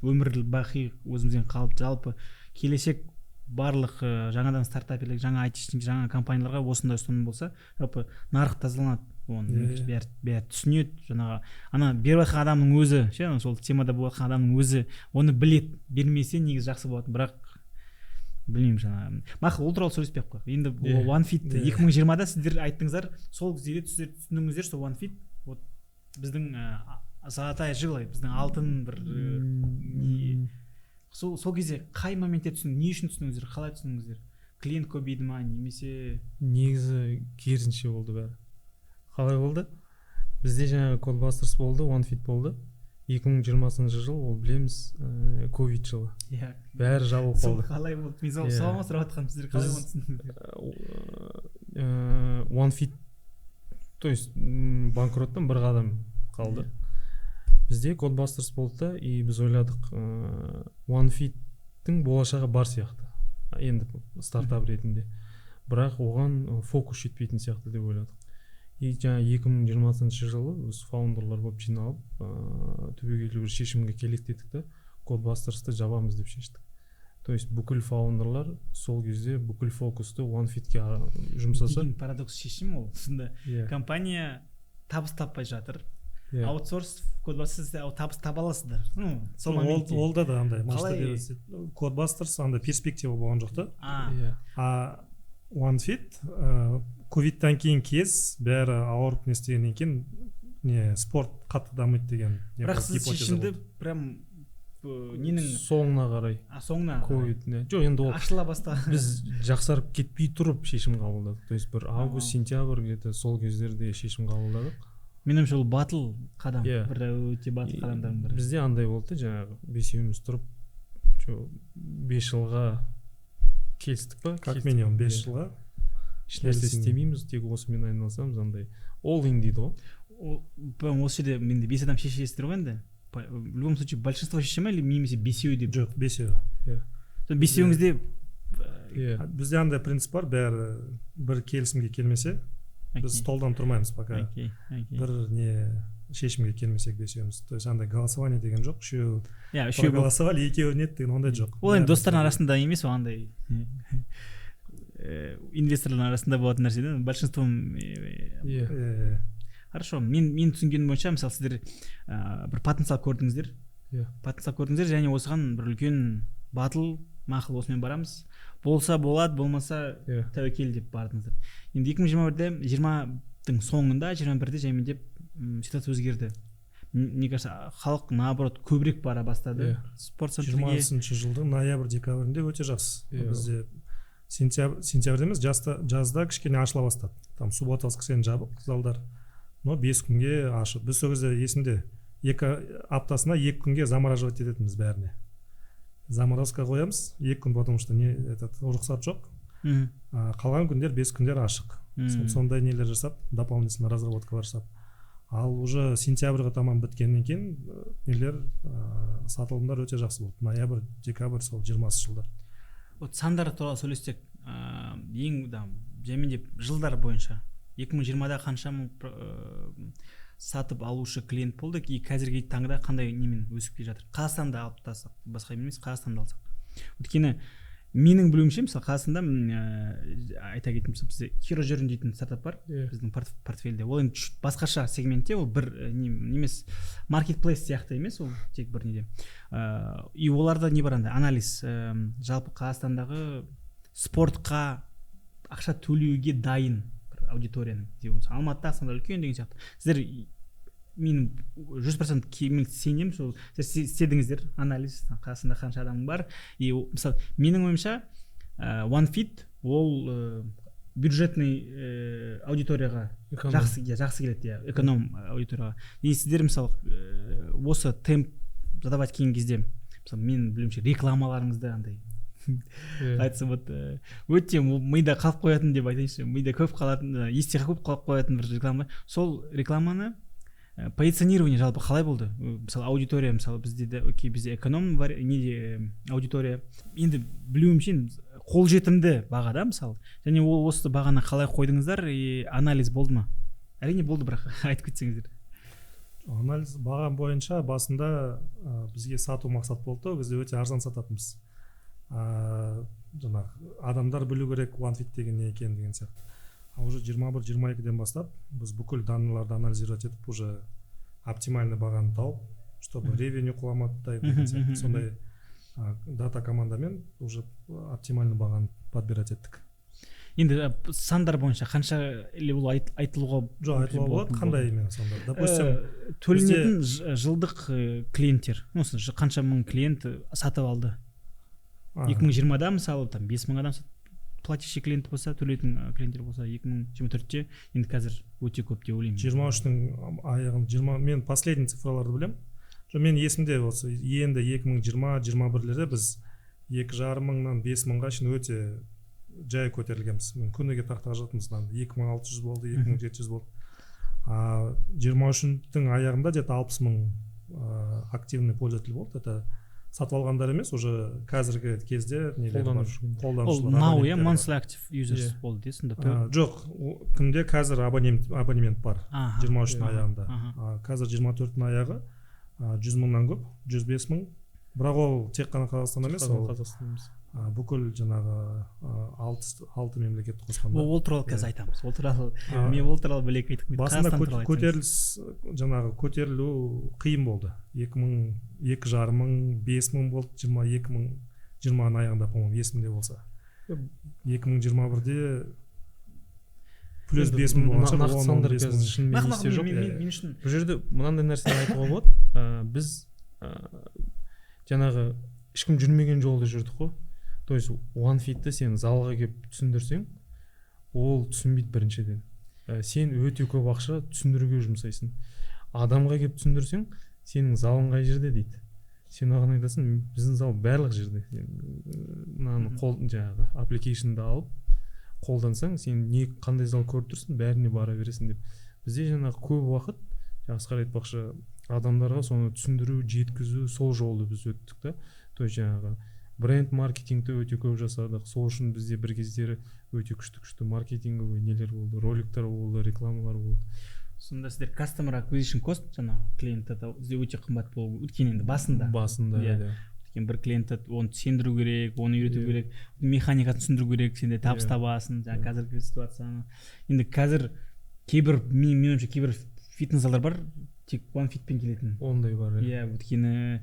өмір бақи өзімізден қалып, жалпы келешек барлық жаңадан стартаперлер, жаңа айтишник, жаңа компанияларға осындай ұстаным болса, жалпы нарық тазаланады. Оны бәрі түсінеді. Жаңағы ана беріп жатқан адамның өзі ше, ана сол темада болып жатқан адамның өзі оны білет, бермесе негізі жақсы болатын. Бірақ білмеймін, жаңағы, мақұл, ол туралы сөйлеспей ақ қояйық енді. OneFit 2020-да сіздер айттыңыздар, сол кезде сіздер түсіндіңіздер, что OneFit вот біздің золотая жила, біздің алтын бір не. Сол кезде қай моментте түсіндің, не үшін түсіндіңіздер, қалай түсіндіңіздер? Клиент көбейді ма немесе? Негізі керісінше болды бәрі. Қалай болды? Бізде жаңағы Codebusters болды, OneFit болды. 2020 жыл, ол білеміз, ковид жылы, бәрі жабылып Сол қалды. қалай болды? Мен сол соған сұрап жатқаным, сіздер қалай оны түсіндіңіздер? OneFit, то есть банкроттан бір қадам қалды. Бізде Codebusters болды да, и біз ойладық, OneFit-тің болашағы бар сияқты енді стартап ретінде, бірақ оған фокус жетпейтін сияқты деп ойладық. И жаңа 2020 жылы біз фаундерлар болып жиналып, түбегейлі бір шешімге келейік дедік та, Codebusters-ты жабамыз деп шештік. То есть бүкіл фаундерлар сол кезде бүкіл фокусты OneFit-ке жұмсаса. Деген парадокс шешім ол сонда. Компания табыс таппай жатыр, аутсорс Codebusters табыс таба аласыздар, ну, сол Ол, моментте. ол да андай Қалай? масштабировать. Codebusters андай перспектива болған жоқ та. А OneFit ковидтан кейін кез бәрі ауырып не істегеннен кейін, не спорт қатты дамиды деген не Бірақ болды, сіз гипотеза шешімді болды. прям ненің Соңына қарай. А, соңына қарай. Ковид не, жоқ, енді ол Ашыла бастаған. Біз жақсарып кетпей тұрып шешім қабылдадық, то есть бір август, сентябрь, где то сол кездерде шешім қабылдадық. Менің ойымша, ол батыл қадам. Иә. Бір өте батыл қадамдардың бірі. Бізде андай болды да, жаңағы бесеуіміз тұрып, че, 5 жылға келістік па? Как Келістік. минимум бес жылға Ешнәрсе келісім. істемейміз, тек осымен айналысамыз, андай all in дейді ғой. Ол прям осы жерде енді бес адам шешесіздер ғой енді. В любом случае большинство шеше ма или немесе бесеуі деп? Жоқ, бесеу. Сол бесеуіңізде? Иә. Бізде андай принцип бар: бәрі бір келісімге келмесе, біз столдан тұрмаймыз, пока окей окей бір не шешімге келмесек бесеуміз. То есть андай голосование деген жоқ, үшеу Иә, үшеу болып. проголосовали, екеуі нет деген ондай жоқ. Ол енді Бәріміз достардың арасында емес, ол андай инвесторлардың арасында болатын нәрсе да, большинством. Иә. Хорошо, мен түсінгенім бойынша, мысалы, сіздер бір потенциал көрдіңіздер. Потенциал көрдіңіздер және осыған бір үлкен батыл, мақұл, осымен барамыз, болса болады, болмаса тәуекел деп бардыңыздар. Енді 2021-де, 20-дың соңында, 21-де жаймендеп ситуация өзгерді. Мне кажется, халық наоборот көбірек бара бастады спорт центрге. 20-жылдың ноябрь, декабрінде өте жақсы. Бізде сентябрь, сентябрьде емес, жазда кішкене ашыла бастады. Там суббота, воскресенье жабық залдар, но 5 күнге ашық. Біз сол кезде, есімде, екі аптасына 2 күнге замораживать ететінбіз, бәріне заморозка қоямыз 2 күн, потому что не этот рұқсат жоқ. А қалған күндер, 5 күндер ашық. Сондай нелер жасап, дополнительно разработкалар жасап. Ал уже сентябрьға таман біткеннен кейін нелер, сатылымдар өте жақсы болды, ноябрь, декабрь, сол 20-жылдар. Вот сандар туралы сөйлессек, ең да жаймендеп жылдар бойынша 2020-да қанша мың сатып алушы клиент болды и қазіргі таңда қандай немен өсіп келе жатыр? Қазақстанда алып тастасақ, басқа емес, Қазақстанда алсақ. Өйткені менің білуімше, мысалы, Қазақстанда айта кететін болсам, бізде Hero Journey дейтін стартап бар біздің портфельде. Ол енді чуть басқаша сегментте, ол бір не емес, маркетплейс сияқты емес, ол тек бір неде. И оларда не бар, андай анализ, жалпы Қазақстандағы спортқа ақша төлеуге дайын бір аудиторияның деп болмаса, Алматыда, Астанада үлкен деген сияқты. Сіздер, мен 100% кемел сенемін, сол сіздер істедіңіздер анализ, Қазақстанда қанша адам бар. И мысалы, менің ойымша, OneFit ол бюджетный аудиторияға Эконом. жақсы, иә, жақсы келеді, иә, эконом аудиторияға. И сіздер, мысалы, осы темп задавать келген кезде, мысалы, мен білуімше, рекламаларыңызда андай айтсам вот, өте мида қалып қоятын деп айтайыншы, мида көп қалатын, есте көп қалып қоятын бір реклама. Сол рекламаны Позиционирование жалпы қалай болды? Мысалы, аудитория, мысалы, бізде де, окей, бізде эконом неде аудитория, енді білуімше, қолжетімді баға да, мысалы. Және ол осы бағаны қалай қойдыңыздар и анализ болды ма? Әрине болды, бірақ айтып кетсеңіздер. Анализ баға бойынша басында бізге сату мақсат болды. Ол кезде өте арзан сататынбыз. Жаңағы адамдар білу керек OneFit деген не екенін деген сияқты. А уже 21-22-ден бастап біз бүкіл данныйларды анализировать етіп, уже оптимальный бағаны тауып, чтобы revenue құламады деген сияқты, сондай дата командамен уже оптимальный бағаны подбирать еттік. Енді сандар бойынша қанша, или ол айтылуға Жоқ, айтылуға болады. Қандай именно сандар? Допустим, төленетін жылдық клиенттер, осы қанша мың клиент сатып алды 2020-да, мысалы, там 5000 адам платящий клиент болса, төлейтін клиенттер болса, 2024-те енді қазір өте көп деп ойлаймын. 23-тің аяғын, 20, мен последний цифраларды білемін. Жоқ, мен есімде, осы енді 2020-21-лерде біз 2,5 мыңнан 5000-ға шейін өте жай көтерілгенбіз. Мен күніге тақтаға жатырмыз, 2600 болды, 2700 болды. А 23-тің аяғында где то 60 000 активный пользователь болды. Это сатып алғандар емес, уже қазіргі кезде нелер бар. Ол MAU, иә, monthly active users болды, иә, сонда? Жоқ, кімде қазір абонемент бар 23-тің аяғында. Қазір 24-тің аяғы 100 мыңнан көп, 105 мың. Бірақ ол тек қана Қазақстан емес, ол Қазақстан емес. Бүкіл жаңағы алты мемлекетті қосқанда. Ол туралы қазір айтамыз, ол туралы мен ол туралы бөлек айтып Басында көтеріліс, жаңағы көтерілу қиын болды. 2000, 2,5 мың, 5000 болды 22 мың 20-ның аяғында, по моему, есімде болса. 2021-де плюс 5000 болған шығар. Нақты сандар қазір шынымен есте жоқ. Мен үшін Бұл жерде мынандай нәрсені айтуға болады: біз жаңағы ешкім жүрмеген жолды жүрдік қой. То есть OneFitті сен залға келіп түсіндірсең, ол түсінбейді біріншіден. Сен өте көп ақша түсіндіруге жұмсайсың. Адамға келіп түсіндірсең, сенің залың қай жерде дейді. Сен оған айтасың: біздің зал барлық жерде. Сен мынаны қол, жаңағы application ды алып қолдансаң, сен не қандай зал көріп тұрсың, бәріне бара бересің деп. Бізде жаңағы көп уақыт, жаңа Асқар айтпақшы, адамдарға соны түсіндіру, жеткізу, сол жолды біз өттік та. То есть жаңағы бренд маркетингті өте көп жасадық. Сол үшін бізде бір кездері өте күшті күшті маркетинговый нелер болды, роликтер болды, рекламалар болды. Сонда сіздер customer acquisition cost, жаңағы клиентті бізде өте қымбат болу, өйткені енді басында Басында. Иә. Өйткені бір клиентті, оны сендіру керек, оны үйрету керек, механикасын түсіндіру керек, сен де табыс табасың жаңағы. Қазіргі ситуацияны енді қазір кейбір, менің ойымша, кейбір фитнес залдар бар тек OneFitпен келетін. Ондай бар, иә. Иә, өйткені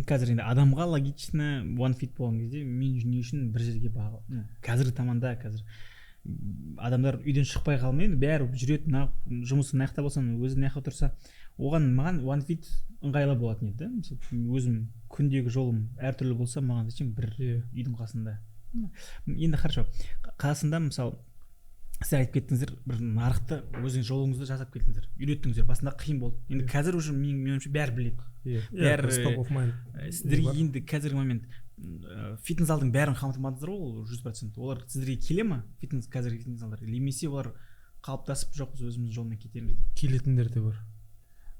қазір енді адамға логично OneFit болған кезде мен не үшін бір жерге бағ, қазіргі заманда, қазір адамдар үйден шықпай қалмай, енді бәрі жүреді, мына жұмысы мына жақта болса, өзі мына жақта тұрса, оған, маған OneFit ыңғайлы болатын еді да. Мысалы, өзім күндегі жолым әртүрлі болса, маған зачем бір үйдің қасында? Енді хорошо, қасында, мысалы, сіздер айтып кеттіңіздер, бір нарықты өзіңіз жолыңызды жасап кеттіңіздер, үйреттіңіздер, басында қиын болды. Енді қазір уже менің ойымша, бәрі біледі. Иә. Бәрі. Top of mind. Сіздерге енді қазіргі момент фитнес залдың бәрін қамтымадыңыздар ғой, ол 100%. Олар сіздерге келе ма, фитнес, қазіргі фитнес залдар, немесе олар қалыптасып, жоқ, біз өзіміздің жолмен кетеміз деп? Келетіндер де бар.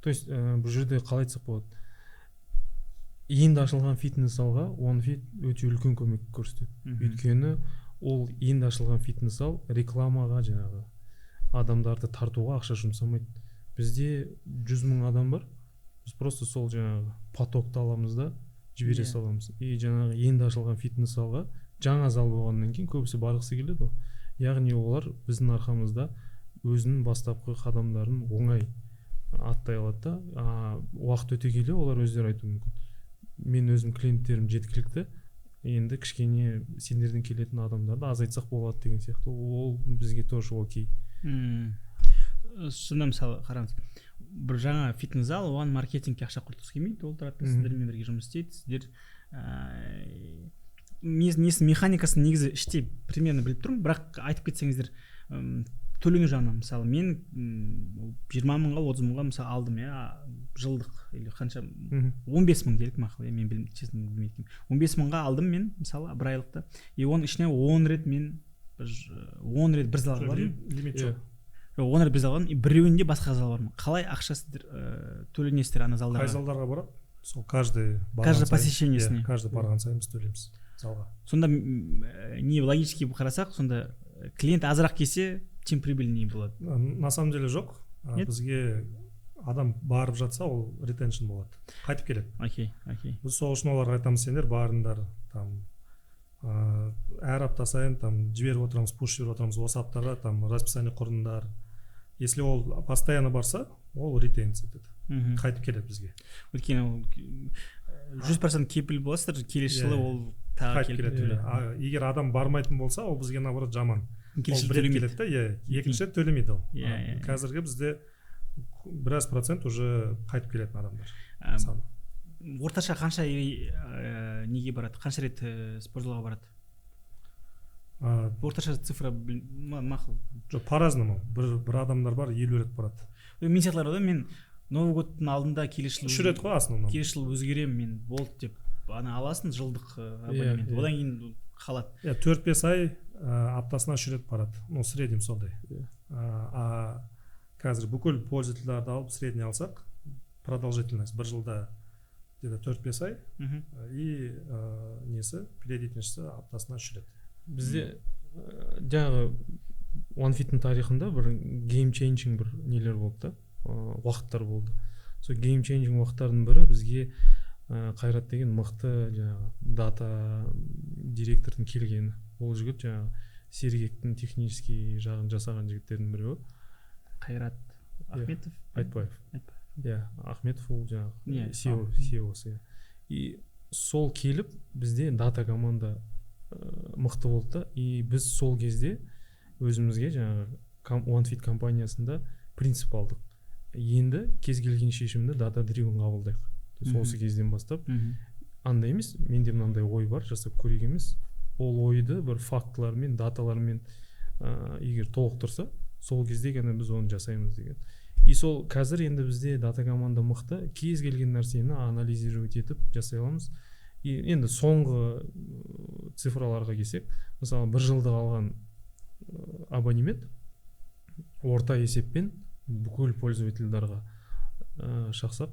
То есть бұл жерде қалай айтсақ болады: енді ашылған фитнес залға OneFit өте үлкен көмек көрсетеді. Өйткені ол енді ашылған фитнес зал рекламаға, жаңағы адамдарды тартуға ақша жұмсамайды. Бізде 100 000 адам бар, біз просто сол жаңағы потокты аламыз да, жібере саламыз. И жаңағы енді ашылған фитнес залға, жаңа зал болғаннан кейін, көбісі барғысы келеді ғой. Яғни олар біздің арқамызда өзінің бастапқы қадамдарын оңай аттай алады да. А уақыт өте келе олар өздері айтуы мүмкін: мен өзім клиенттерім жеткілікті, енді кішкене сендерден келетін адамдарды азайтсақ болады деген сияқты. Ол бізге тоже окей. Сонда, мысалы, қараңыз, бір жаңа фитнес зал, оған маркетингке ақша құртқысы келмейді, ол тұрады да, сіздермен бірге жұмыс істейді. Сіздер несін, механикасын негізі іштей примерно біліп тұрмын, бірақ айтып кетсеңіздер. Төлену жағынан, мысалы, мен 20 мыңға, 30 мыңға, мысалы, алдым, иә, жылдық или қанша, 15 мың делік, мақұл, иә, мен честно білмейді екенмін. 15 мыңға алдым мен, мысалы, бір айлықты, и оның ішіне 10 рет мен 10 рет бір залға бардым. Лимит Иә. жоқ. Жоқ, 10 рет бір залға бардым, и біреуінде басқа залға бардым. Қалай ақша сіздер төленесіздер ана Қай залдарға? залдарға барады, сол каждый барған Каждый сайын- посещениесіне. Иә, каждый барған сайын біз төлейміз залға. Сонда не логически қарасақ, сонда клиент азырақ келсе, тем прибыльнее болады. На самом деле жоқ. Нет? Бізге адам барып жатса, ол retention болады, қайтып келеді. окей окей Біз сол үшін оларға айтамыз: сендер барыңдар, там әр апта сайын там жіберіп отырамыз, пуш жіберіп отырамыз, осы аптаға там расписание құрыңдар. Если ол постоянно барса, ол retain етеді, қайтып келеді бізге. Өйткені ол 100% кепіл боласыздар, келесі жылы ол тағы қайтып келіп келеді. Иә. А егер адам бармайтын болса, ол бізге наоборот жаман. Келесі Ол жылы бір рет төлемейді. келеді да, иә, екінші рет төлемейді ол. Иә, А, иә, иә. қазіргі бізде біраз процент уже қайтып келетін адамдар саны. Орташа қанша неге барады, қанша рет спортзалға барады? Орташа цифра мақұл. Жоқ, по разному, бір адамдар бар, 50 рет барады. Мен сияқтылар бар да, мен Новый годтың алдында келесі жыл Үш рет қой основном. Келесі жылы өзгеремін мен, болды деп ана аласың жылдық абонемент, одан кейін қалады. Иә, 4-5 ай аптасына үш рет барады, ну, в среднем сондай. А қазір бүкіл пользовательдерді алып, средний алсақ, продолжительность бір жылда где то 4-5 ай. И несі, периодичності аптасына үш рет. Бізде жаңағы OneFit-тің тарихында бір game changing бір нелер болды да, уақыттар болды. Сол game changing уақыттардың бірі бізге Қайрат деген мықты жаңағы дата директордың келгені. Ол жігіт жаңағы Сергектің технический жағын жасаған жігіттердің біреуі. Қайрат Ахметов? Айтбаев. Айтбаев. Иә, Ахметов, ол жаңағы CEO, CEO-сы, иә. И сол келіп, бізде дата команда мықты болды да. И біз сол кезде өзімізге жаңағы OneFit компаниясында принцип алдық: енді кез келген шешімді data driven қабылдайық. То есть осы кезден бастап андай емес, менде мынандай ой бар, жасап көрейік емес, ол ойды бір фактылармен, даталармен егер толықтырса, сол кезде ғана біз оны жасаймыз деген. И сол қазір енді бізде дата команда мықты, кез келген нәрсені анализировать етіп жасай аламыз. И енді соңғы цифраларға келсек, мысалы, бір жылдық алған абонемент орта есеппен бүкіл пользовательдарға шақсақ,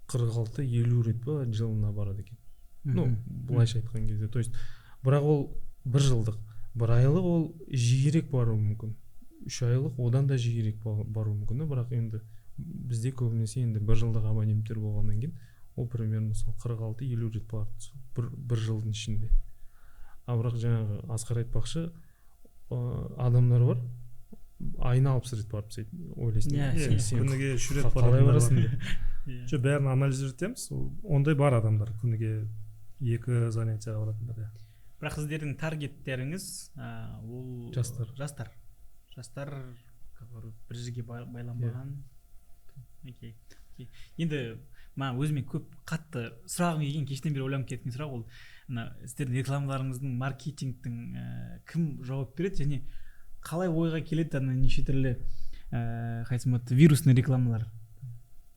46-50 рет па жылына барады екен, ну, былайша айтқан кезде. То есть бірақ ол бір жылдық, бір айлық ол жиірек баруы мүмкін, 3 айлық одан да жиірек баруы мүмкін да. Бірақ енді бізде көбінесе енді бір жылдық абоненттер болғаннан кейін, ол примерно сол 46-50 рет барады сол бір жылдың ішінде. А бірақ жаңағы Асқар айтпақшы, адамдар бар, айына 60 рет барып тастайды, ойлайсың. Иә, сен Күніге үш рет қалай баратындар бар. барасың деп. Жоқ, бәрін анализировать етеміз. Ондай бар адамдар, күніге екі занятияға баратындар, иә. Бірақ сіздердің таргеттеріңіз ол Жастар. Жастар, который бір жерге байланбаған. Окей. Енді маған өзіме көп қатты сұрағым келген, кештен бері ойланып кеткен сұрақ, ол мына сіздердің рекламаларыңыздың, маркетингтің кім жауап береді және қалай ойға келеді ана неше түрлі қалай айтсам болады, вирусный рекламалар,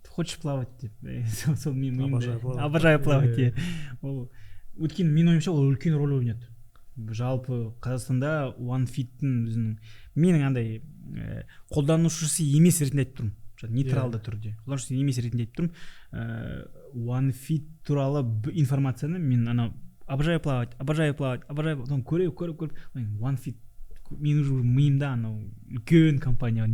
«Ты хочешь плавать» деп. Сол менің миымда. Обожаю плавать. Обожаю плавать, иә. Ол өйткені менің ойымша, ол үлкен рөл ойнады жалпы Қазақстанда OneFit-тің өзінің. Менің андай қолданушысы емес ретінде айтып тұрмын, нейтралды түрде қолданушысы емес ретінде айтып тұрмын, OneFit туралы информацияны мен анау «обожаю плавать, обожаю плавать, обожаю», потом көре көріп көріп, OneFit менің уже миымда анау үлкен компания,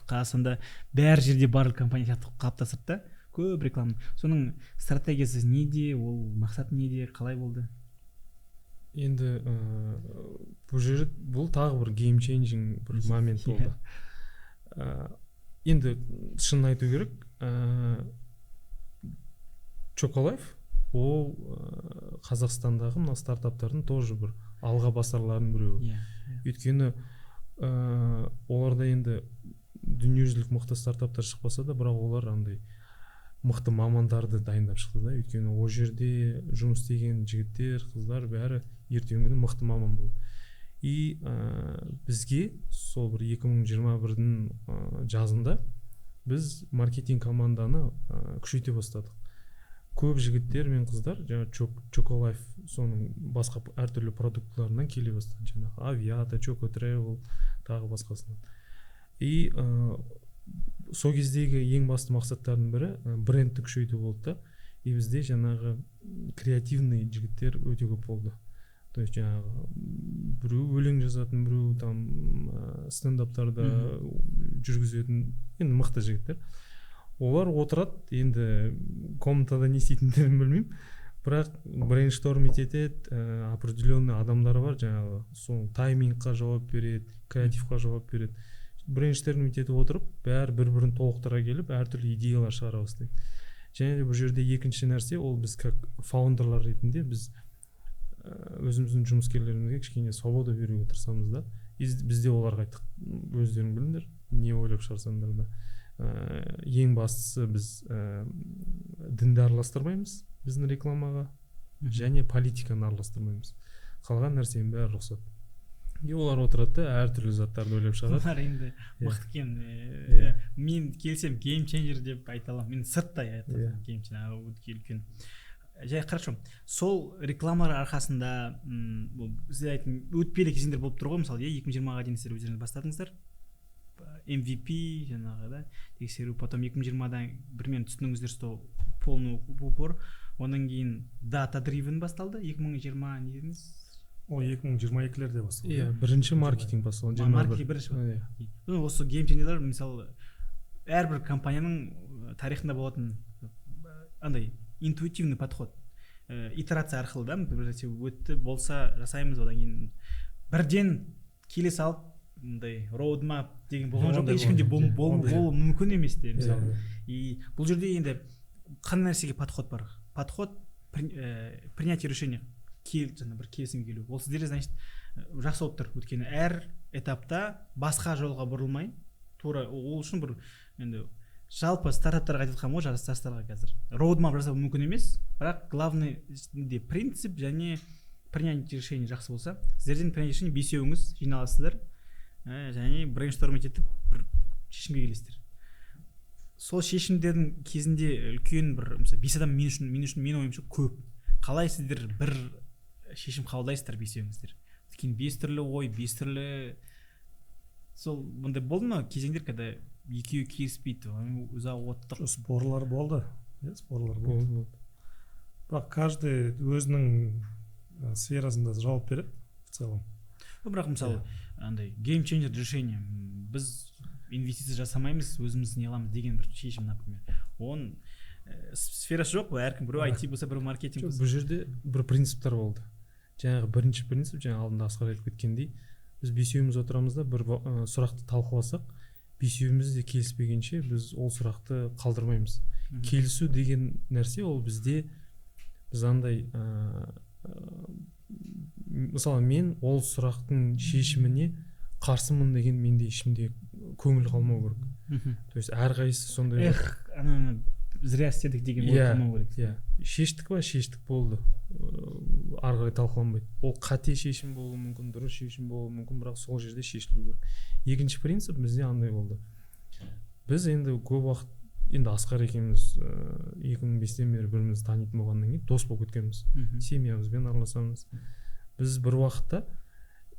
Қазақстанда бәр жерде бар компания сияқты қалыптастырды да көп реклама. Соның стратегиясы неде, ол мақсаты неде, қалай болды? Енді бұл жерде бұл тағы бір game changing бір момент болды. Енді шынын айту керек, Чоколайф ол Қазақстандағы мына стартаптардың тоже бір алға басарларының біреуі. Өйткені оларда енді дүниежүзілік мықты стартаптар шықпаса да, бірақ олар андай мықты мамандарды дайындап шықты да. Өйткені ол жерде жұмыс істеген жігіттер, қыздар бәрі ертеңгі күні мықты маман болды. И бізге сол бір 2021-дің жазында біз маркетинг команданы күшейте бастадық. Көп жігіттер мен қыздар жаңағы Чоколайф, соның басқа әртүрлі продуктыларынан келе бастады, жаңағы Авиата, Чоко Тревел, тағы басқасынан. И сол кездегі ең басты мақсаттардың бірі брендті күшейту болды да. И бізде жаңағы креативный жігіттер өте көп болды. То есть жаңағы біреу өлең жазатын, біреу там стендаптарды жүргізетін, енді мықты жігіттер. Олар отырады, енді комнатада не істейтіндерін білмеймін, бірақ брейнштормить етеді. Определенный адамдар бар, жаңағы сол таймингқа жауап береді, креативқа жауап береді. Брейнштормить етіп отырып, бәрі бір бірін толықтыра келіп, әртүрлі идеялар шығара бастайды. Және де бұл жерде екінші нәрсе, ол біз как фаундерлар ретінде біз өзіміздің жұмыскерлерімізге кішкене свобода беруге тырысамыз да. И біз де оларға айттық: өздерің біліңдер, не ойлап шығарсаңдар да. Ең бастысы, біз дінді араластырмаймыз біздің рекламаға және политиканы араластырмаймыз, қалған нәрсенің бәрі рұқсат. И олар отырады да, әртүрлі заттарды ойлап шығарады. Олар енді мықты екен. Мен келсем, game changer деп айта аламын, мен сырттай айта аламын, game changer өте үлкен жай. Хорошо, сол рекламалар арқасында, бұл сіз айттың, өтпелі кезеңдер болып тұр ғой. Мысалы, иә, 2020-ға дейін сіздер өздеріңіз бастадыңыздар, MVP жаңағы да тексеру, потом 2020-дан примерно түсіндіңіздер, что полный упор, одан кейін data driven басталды 2020 не дедіңіз? Ол 2022-лерде басталды. Иә, бірінші маркетинг басталды 21. Маркетинг бірінші. Иә. Ну, осы game changer лер, мысалы, әрбір компанияның тарихында болатын андай интуитивный подход, итерация арқылы да бір нәрсе өтті болса, жасаймыз. Одан кейін бірден келе салып мындай roadmap деген болған жоқ, Ондай ешкімде болған жоқ. Болуы мүмкін емес те, мысалы. Иә. И бұл жерде енді қандай нәрсеге подход бар? Подход принятие решения, кел, жаңа бір келісімге келу. Ол сіздерде, значит, жақсы болып тұр, өйткені әр этапта басқа жолға бұрылмай тура. Ол үшін бір енді жалпы стартаптарға айтып жатқаным ғой, жастарға қазір roadmap жасау мүмкін емес, бірақ главный де принцип және принятие решения жақсы болса. Сіздерден принятие решения, бесеуіңіз жиналасыздар, және брейнштормить етіп бір шешімге келесіздер. Сол шешімдердің кезінде үлкен бір, мысалы, бес адам мен үшін, менің ойымша, көп. Қалай сіздер бір шешім қабылдайсыздар бесеуіңіздер? Өйткені бес түрлі ой, бес түрлі. Сол мындай болды ма кезеңдер, когда екеуі келіспейді, ұзақ оттық? Жоқ, спорлар болды, иә, спорлар болды. Болды, болды. Бірақ каждый өзінің сферасында жауап береді в целом. Ну, бірақ, мысалы, андай game changer решение, біз инвестиция жасамаймыз, өзіміз не қыламыз деген бір шешім, например, оның сферасы жоқ қой, әркім, біреу IT болса, біреу маркетинг Жоқ, болса. Бұл жерде бір принциптер болды. Жаңағы бірінші принцип, жаңа алдында Асқар айтып кеткендей, біз бесеуміз отырамыз да, бір сұрақты талқыласақ, бесеуміз де келіспегенше біз ол сұрақты қалдырмаймыз. Келісу деген нәрсе ол бізде, біз андай мысалы, мен ол сұрақтың шешіміне қарсымын деген менде ішімде көңіл қалмау керек. То есть әрқайсысы сондай бір- Эх, ананы зря істедік деген ой қалмау керек. Иә, шештік па, шештік, болды. Ары қарай талқыланбайды. Ол қате шешім болуы мүмкін, дұрыс шешім болуы мүмкін, бірақ сол жерде шешілу керек. Екінші принцип бізде андай болды: біз енді көп уақыт, енді Асқар екеуміз 2005-тен бері бір бірімізді танитын болғаннан кейін дос болып кеткенбіз, семьямызбен араласамыз. Біз бір уақытта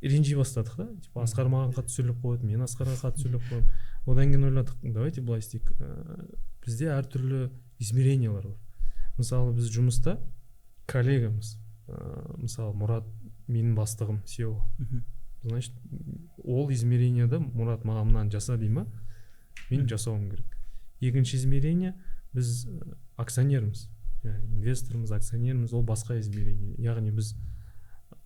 ренжи бастадық та, типа Асқар маған қатты сөйлеп қояды, мен Асқарға қатты сөйлеп қоямын. Одан кейін ойладық: давайте былай істейік, бізде әртүрлі измерениялар бар. Мысалы, біз жұмыста коллегамыз, мысалы, Мұрат менің бастығым, CEO. Значит, ол измеренияда Мұрат маған мынаны жаса дей ма, мен жасауым керек. Екінші измерение, біз акционерміз, яғни инвестормыз, акционерміз, ол басқа измерение. Яғни біз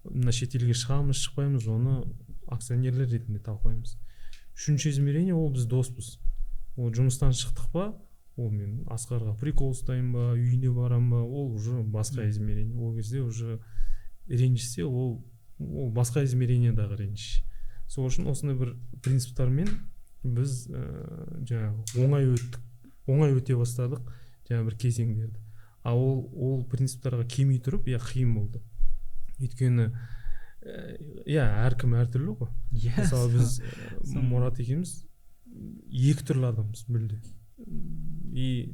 мына шетелге шығамыз, шықпаймыз, оны акционерлер ретінде талқылаймыз. Үшінші измерение, ол біз доспыз. Ол жұмыстан шықтық па, ол мен Асқарға прикол ұстаймын ба, үйіне барамын ба, ол уже басқа измерение. Ол кезде уже ренжісе, ол басқа измерениедағы реніш. Сол үшін осындай бір принциптармен біз жаңағы оңай өттік, оңай өте бастадық жаңағы бір кезеңдерді. А ол принциптарға келмей тұрып, иә, қиын болды, өйткені иә, әркім әртүрлі ғой. Мысалы, біз Мұрат екеуміз екі түрлі адамбыз мүлде, и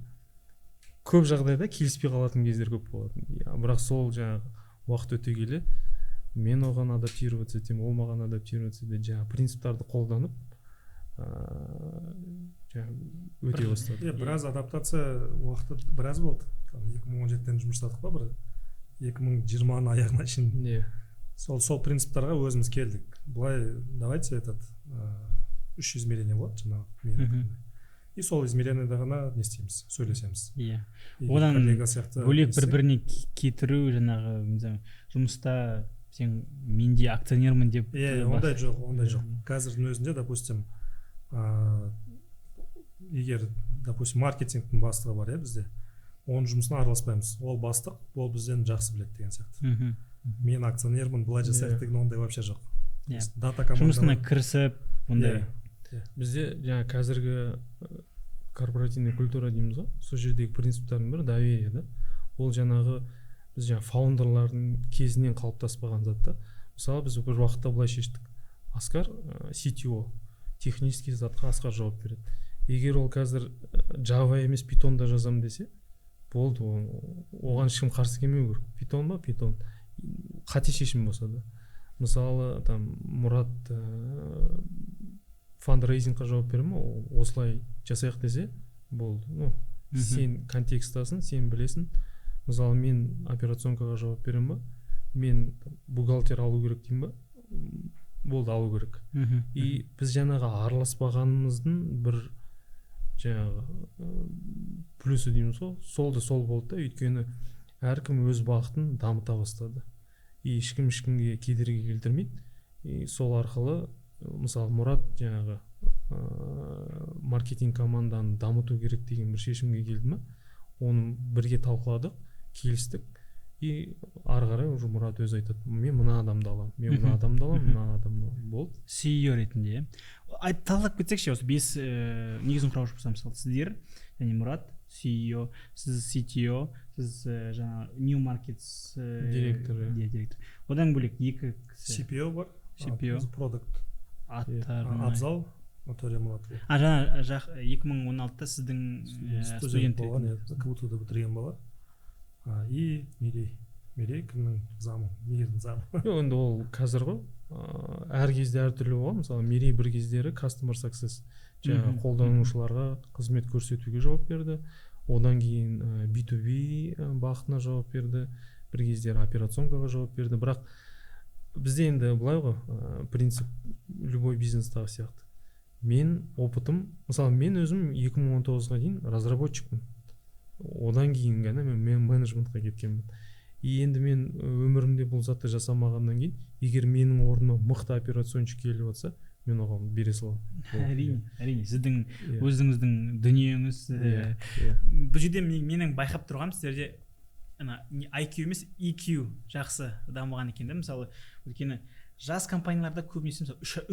көп жағдайда келіспей қалатын кездер көп болатын. Иә, бірақ сол жаңағы уақыт өте келе мен оған адаптироваться етемін, ол маған адаптироваться етеді. Жаңағы принциптарды қолданып, Жаңағы өте бастады. Иә, біраз адаптация уақыты біраз болды. Там 2017-тен жұмыс жасадық па, бір 2020-ның аяғына шейін. Сол принциптарға өзіміз келдік. Былай, давайте этот үш измерение болады жаңағы мен айтқандай. И сол измерениеде ғана не істейміз, сөйлесеміз. Егер Одан коллега сияқты бөлек не бір істесек, біріне кетіру, жаңағы, не знаю, жұмыста сен менде акционермін деп. Иә, ондай жоқ, ондай жоқ. Қазірдің өзінде, допустим, егер, допустим, маркетингтің бастығы бар, иә, бізде, оның жұмысына араласпаймыз. Ол бастық, ол бізден жақсы біледі деген сияқты. Мен акционермін, былай жасайық деген ондай вообще жоқ. Дата команда Жұмысына кірісіп ондай. Иә. Бізде жаңа қазіргі корпоративный культура дейміз ғой, сол жердегі принциптардың бірі доверие да. Ол жаңағы біз жаңа фаундерлардың кезінен қалыптаспаған зат та. Мысалы, біз бір уақытта былай шештік: Аскар CTO, технический затқа Асқар жауап береді. Егер ол қазір Java емес, Pythonда жазамын десе, болды, оған ешкім қарсы келмеу керек. Питон ба, Питон, қате шешім болса да. Мысалы, там Мұрат фандрейзингқа жауап бере ма, ол осылай жасайық десе, болды. Ну, сен контексттасың, сен білесің. Мысалы, мен операционкаға жауап беремін ба, мен бухгалтер алу керек деймін ба, болды, алу керек. И біз жаңағы араласпағанымыздың бір жаңағы плюсы дейміз ғой, сол да сол болды да. Өйткені әркім өз бағытын дамыта бастады и ешкім ешкімге кедергі келтірмейді. И сол арқылы, мысалы, Мұрат жаңағы маркетинг команданы дамыту керек деген бір шешімге келді ма, оны бірге талқыладық, келістік. И ары қарай уже Мұрат өзі айтады: мен мына адамды аламын, мен мына адамды аламын, мына адамды аламын, болды. CEO ретінде, иә, айт, талдап кетсекші осы бес негізін құраушы болса, мысалы, сіздер және Мұрат CEO, сіз CTO, сіз жаңағы New Markets директоры. Иә, директор. Одан бөлек екі кісі. CPO бар. CPO. Продукт. Аттарын Абзал Төремұратұлы. А, жаңа жақ 2016-да сіздің студент студент болған, ретінде. Иә, КБТУ-ды бітірген бала. И Мерей. Мерей кімнің замы? Мейірдің замы. Жоқ, енді ол қазір ғой, әр кезде әртүрлі болған. Мысалы, Мерей бір кездері customer success, жаңағы қолданушыларға қызмет көрсетуге жауап берді. Одан кейін B2B бағытына жауап берді, бір кездері операционкаға жауап берді. Бірақ бізде енді былай ғой, принцип любой бизнестағы сияқты. Мен опытым, мысалы, мен өзім 2019-ға дейін разработчикпін, одан кейін ғана мен менеджментқа кеткенмін. И енді мен өмірімде бұл затты жасамағаннан кейін, егер менің орныма мықты операционщик келіп жатса, мен оған бере саламын. Болды. Әрине, сіздің өзіңіздің дүниеңіз. Иә, иә. Бұл жерде менің байқап тұрғаным, сіздерде ана не IQ емес, EQ жақсы дамыған екен да. Мысалы, өйткені жас компанияларда көбінесе, мысалы,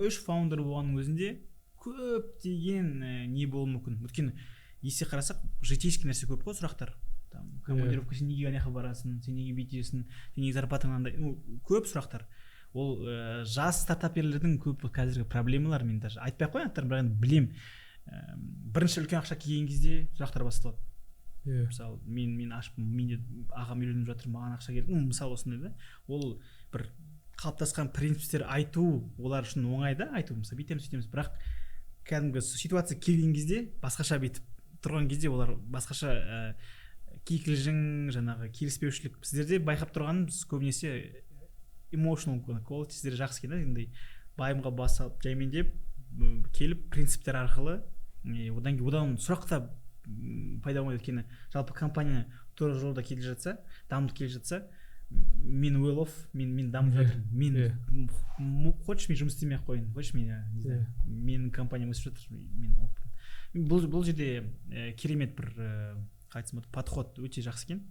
үш фаундер болғанның өзінде көптеген не болуы мүмкін. Өйткені есе қарасақ, житейский нәрсе көп қой, сұрақтар там, командировка, сен неге ана жаққа барасың, сен неге бүйтесің, сен неге зарплатаң мынандай, ну, көп сұрақтар. Ол жас стартаперлердің көп қазіргі проблемалары. Мен даже айтпай ақ қояйын аттарын, бірақ енді білемін. Бірінші үлкен ақша келген кезде сұрақтар басталады. Мысалы, мен ашпын, менде ағам үйленіп жатыр, маған ақша керек, ну, мысалы, осындай да. Ол бір қалыптасқан принциптер айту олар үшін оңай да айту, мысалы, бүйтеміз, сөйтеміз. Бірақ кәдімгі ситуация келген кезде, басқаша бүйтіп тұрған кезде олар басқаша, кикілжің, жаңағы келіспеушілік. Сіздерде байқап тұрғаным, біз көбінесе emotional quality сіздерде жақсы екен да. Андай байымға бас салып, жаймендеп келіп, принциптер арқылы, одан кейін одан сұрақ та пайда болмайды. Өйткені жалпы компания тура жолда келе жатса, дамып келе жатса, мен well off, мен дамып жатырмын, мен хочешь, мен жұмыс істемей ақ қояйын, хочешь, мен, не знаю, менің компаниям өсіп жатыр, мен окпын. Бұл жерде керемет бір, қалай айтсам болады, подход өте жақсы екен.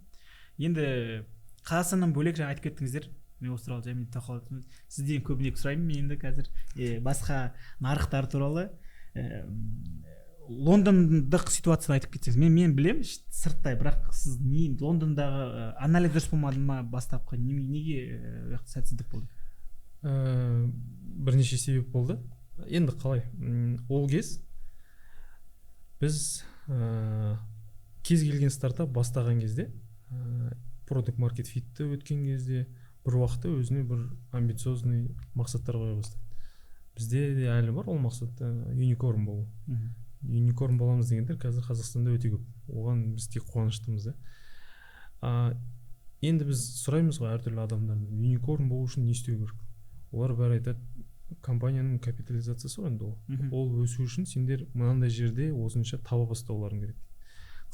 Енді Қазақстаннан бөлек жаңа айтып кеттіңіздер, мен осы туралы жаймен талқылап, сізден көбінек сұраймын мен енді қазір басқа нарықтар туралы. Лондондық ситуацияны айтып кетсеңіз. Мен білемін сырттай, бірақ сіз не, Лондондағы анализ дұрыс болмады ма бастапқы, неге ол жақта сәтсіздік болды? Бірнеше себеп болды. Енді қалай, ол кез біз кез келген стартап бастаған кезде, product market fitті өткен кезде, бір уақытта өзіне бір амбициозный мақсаттар қоя бастайды. Бізде де әлі бар ол мақсат, unicorn болу. Unicorn боламыз дегендер қазір Қазақстанда өте көп, оған біз тек қуаныштымыз да. Енді біз сұраймыз ғой әртүрлі адамдардан, unicorn болу үшін не істеу керек? Олар бәрі айтады, компанияның капитализациясы ғой енді ол. Ол өсу үшін сендер мынандай жерде осынша таба бастауларың керек.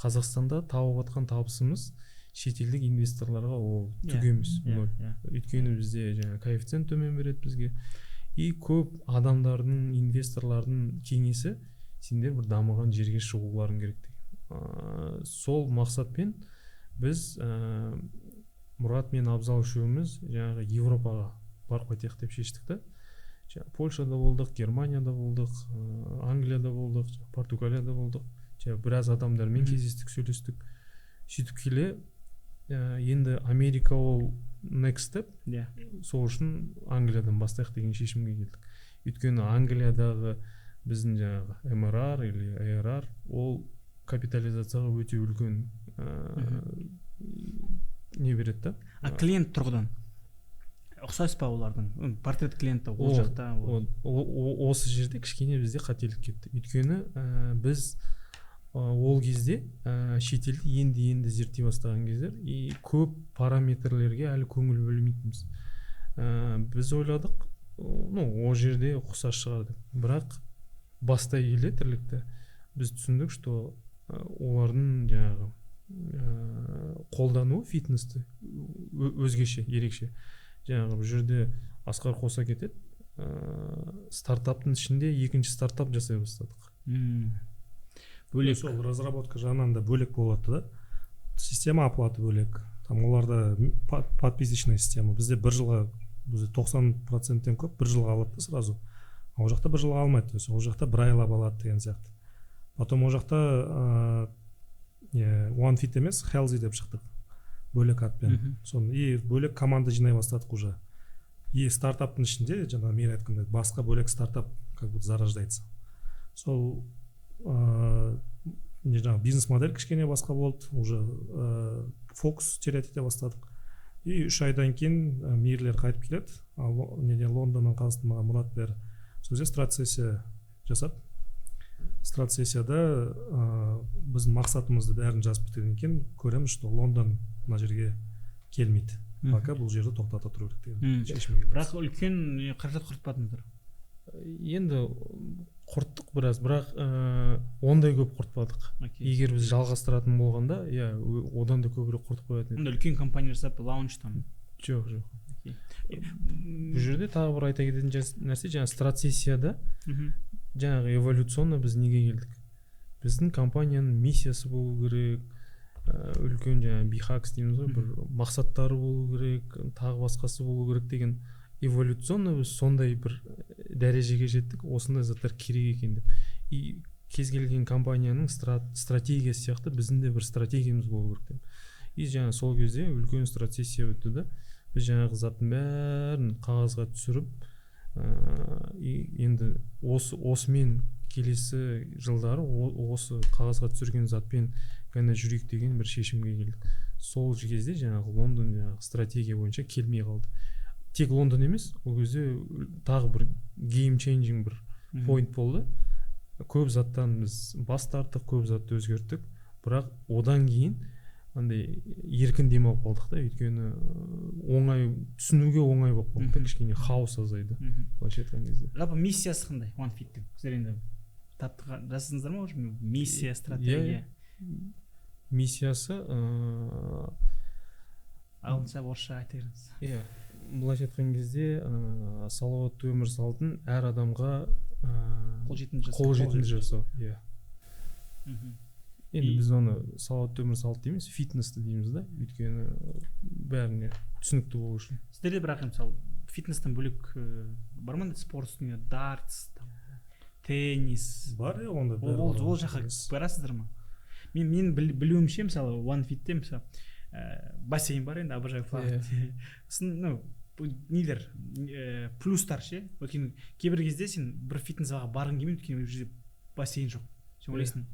Қазақстанда тауып жатқан табысымыз шетелдік инвесторларға ол түк емес, ноль. Өйткені бізде жаңа коэффициент төмен береді бізге. И көп адамдардың, инвесторлардың кеңесі: сендер бір дамыған жерге шығуларың керек деген. Сол мақсатпен біз, Мұрат мен Абзал үшеуміз, жаңағы Европаға барып қайтайық деп шештік та. Жаңа Польшада болдық, Германияда болдық, Англияда болдық, Португалияда болдық. Жаңа біраз адамдармен кездестік, сөйлестік. Сөйтіп келе, енді Америка ол next step. Сол үшін Англиядан бастайық деген шешімге келдік. Өйткені Англиядағы біздің жаңағы MRR или ARR ол капитализацияға өте үлкен не береді да. А клиент тұрғыдан ұқсас па олардың? Портрет клиента ол жақта Осы жерде кішкене бізде қателік кетті. Өйткені біз ол кезде шетелді енді енді зерттей бастаған кездер и көп параметрлерге әлі көңіл бөлмейтінбіз. Біз ойладық, ну, ол жерде ұқсас шығар деп. Бірақ бастай келе тірлікті біз түсіндік, что олардың жаңағы қолдануы фитнесті өзгеше, ерекше. Жаңағы бұл жерде Асқар қоса кетеді, стартаптың ішінде екінші стартап жасай бастадық. Бөлек. Сол разработка жағынан да бөлек болады да, система оплаты бөлек. Там оларда подписочная система, бізде бір жылға, бізде 90%-тен көп бір жылға алады да сразу, а ол жақта бір жылға алмайды, то есть ол жақта бір айлап алады деген сияқты. Потом ол жақта не One Fit емес, Healthy деп шықтық бөлек атпен. Соны и бөлек команда жинай бастадық уже. И стартаптың ішінде, жаңа Мейір айтқандай, басқа бөлек стартап как будто зарождается. Сол не, жаңағы бизнес модель кішкене басқа болды уже, фокус терять ете бастадық. И 3 айдан кейін Мейірлер қайтып келеді, ал неден, Лондоннан, Қазақстанға Мұрат, бәрі. Сол кезде стратсессия жасап, стратсессияда біздің мақсатымызды бәрін жазып біткеннен кейін көреміз, что Лондон мына жерге келмейді, пока бұл жерді тоқтата тұру керек деген шешімге келеміз. Бірақ үлкен қаражат құртпадыңыздар. Енді құрттық біраз, бірақ ондай көп құртпадық. Егер біз жалғастыратын болғанда, иә, одан да көбірек құртып қоятын едік. Онда үлкен компания жасап, launch там. Жоқ. Бұл жерде тағы бір айта кететін нәрсе, жаңағы стратсессияда жаңағы эволюционно біз неге келдік? Біздің компанияның миссиясы болу керек, үлкен жаңағы BHAGs дейміз ғой, бір мақсаттары болу керек, тағы басқасы болу керек деген. Эволюционно біз сондай бір дәрежеге жеттік, осындай заттар керек екен деп. И кез келген компанияның стратегиясы сияқты біздің де бір стратегиямыз болу керек деп. И жаңа сол кезде үлкен стратсессия өтті да, біз жаңағы заттың бәрін қағазға түсіріп, и енді осымен келесі жылдары осы қағазға түсірген затпен ғана жүрейік деген бір шешімге келдік. Сол кезде жаңағы Лондон жаңағы стратегия бойынша келмей қалды. Тек Лондон емес, ол кезде тағы бір game changing бір point болды. Көп заттан біз бас тарттық, көп затты өзгерттік, бірақ одан кейін андай еркін демалып қалдық та, өйткені оңай түсінуге оңай болып қалды да, кішкене хаос азайды, былайша айтқан кезде. Жалпы миссиясы қандай OneFit-тің? Сіздер енді таптық, жаздыңыздар ма уже миссия, стратегия? Миссиясы Ағылшынша, орысша айта беріңіз. Иә, былайша айтқан кезде, салауатты өмір салтын әр адамға қолжетімді жасау. Қолжетімді жасау, иә. Енді біз оны салауатты өмір салты дейміз, фитнесті дейміз да, өйткені бәріне түсінікті болу үшін. Сіздерде бірақ, мысалы, фитнестен бөлек бар ма андай спорт үстіне, дартс там, теннис? Бар, иә, ондай бәрі Ол бар. ол жаққа барасыздар ма? Мен білуімше, мысалы, OneFit-те, мысалы, бассейн бар енді, обожаю плавать. Сосын, ну, бұл нелер, плюстар ше? Өйткені кейбір кезде сен бір фитнес залға барғың келмейді, өйткені ол жерде бассейн жоқ. Сен ойлайсың,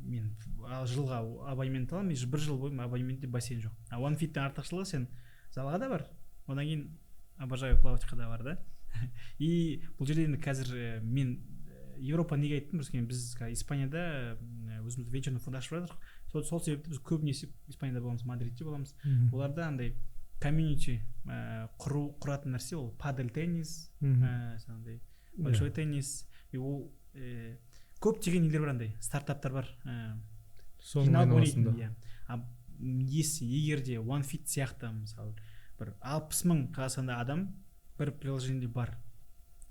мен жылға абонемент аламын, мен бір жыл бойы абонементте бассейн жоқ. А OneFit-тің артықшылығы: сен залға да бар, одан кейін обожаю плавать қа да бар да. И бұл жерде енді қазір мен Европа неге айттым? Өйткені біз қазір Испанияда өзіміз венчурный фонд ашып жатырмық. Сол себепті біз көбінесе Испанияда боламыз, Мадридте боламыз. Оларда андай комьюнити құру, құратын нәрсе ол падел теннис, жаңағыдай большой теннис. И ол көптеген нелер бар, андай стартаптар бар, соның жиналып ойнайтын. айналасында. Иә, а если егер де OneFit сияқты, мысалы, бір 60 000 Қазақстанда адам бір приложениеде бар,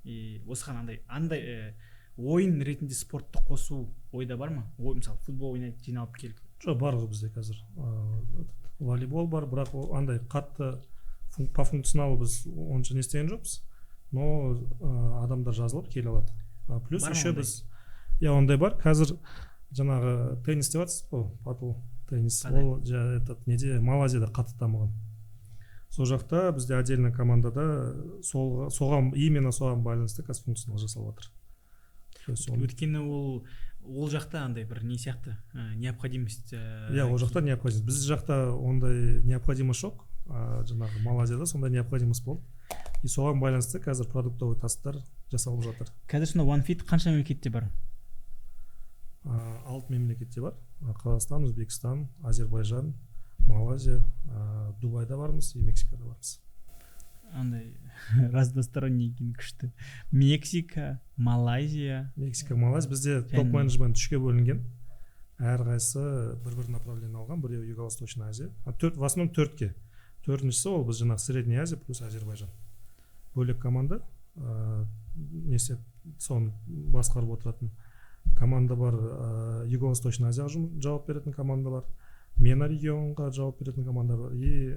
и осыған андай ойын ретінде спортты қосу ойда бар ма? Ой, мысалы, футбол ойнайды жиналып келіп. Жоқ, бар ғой, бізде қазір этот, волейбол бар, бірақ ол андай қатты по функционалу біз онша не істеген жоқпыз, но адамдар жазылып келе алады. Плюс Бар ма еще ондай? Біз, иә, ондай бар. Қазір жаңағы теннис деп жатсыз ғой, падл теннис. Падел. Ол этот неде, Малайзияда қатты дамыған. Сол жақта бізде отдельно командада сол, соған, именно соған байланысты қазір функционал жасалып жатыр. То есть Өйткені ол жақта андай бір не сияқты, необходимость. Иә, ол жақта необходимость. Біз жақта ондай необходимость жоқ, а жаңағы Малайзияда сондай необходимость болды, и соған байланысты қазір продуктовый тасктар жасалып жатыр. Қазір сонда OneFit қанша мемлекетте бар? Алты мемлекетте бар: Қазақстан, Өзбекстан, Әзербайжан, Малайзия, Дубайда бармыз и Мексикада бармыз. Андай разносторонний екен, күшті. Мексика, Малайзия. Мексика, Малайзия. Бізде топ менеджмент үшке бөлінген, әрқайсысы бір бір направление алған. Біреуі юго восточная Азия, төрт, в основном төртке. Төртіншісі ол біз жаңағы Средняя Азия плюс Әзербайжан, бөлек команда, не істеп, соны басқарып отыратын команда бар. Юго восточная Азияға жауап беретін команда бар, МЕНА регионға жауап беретін команда бар и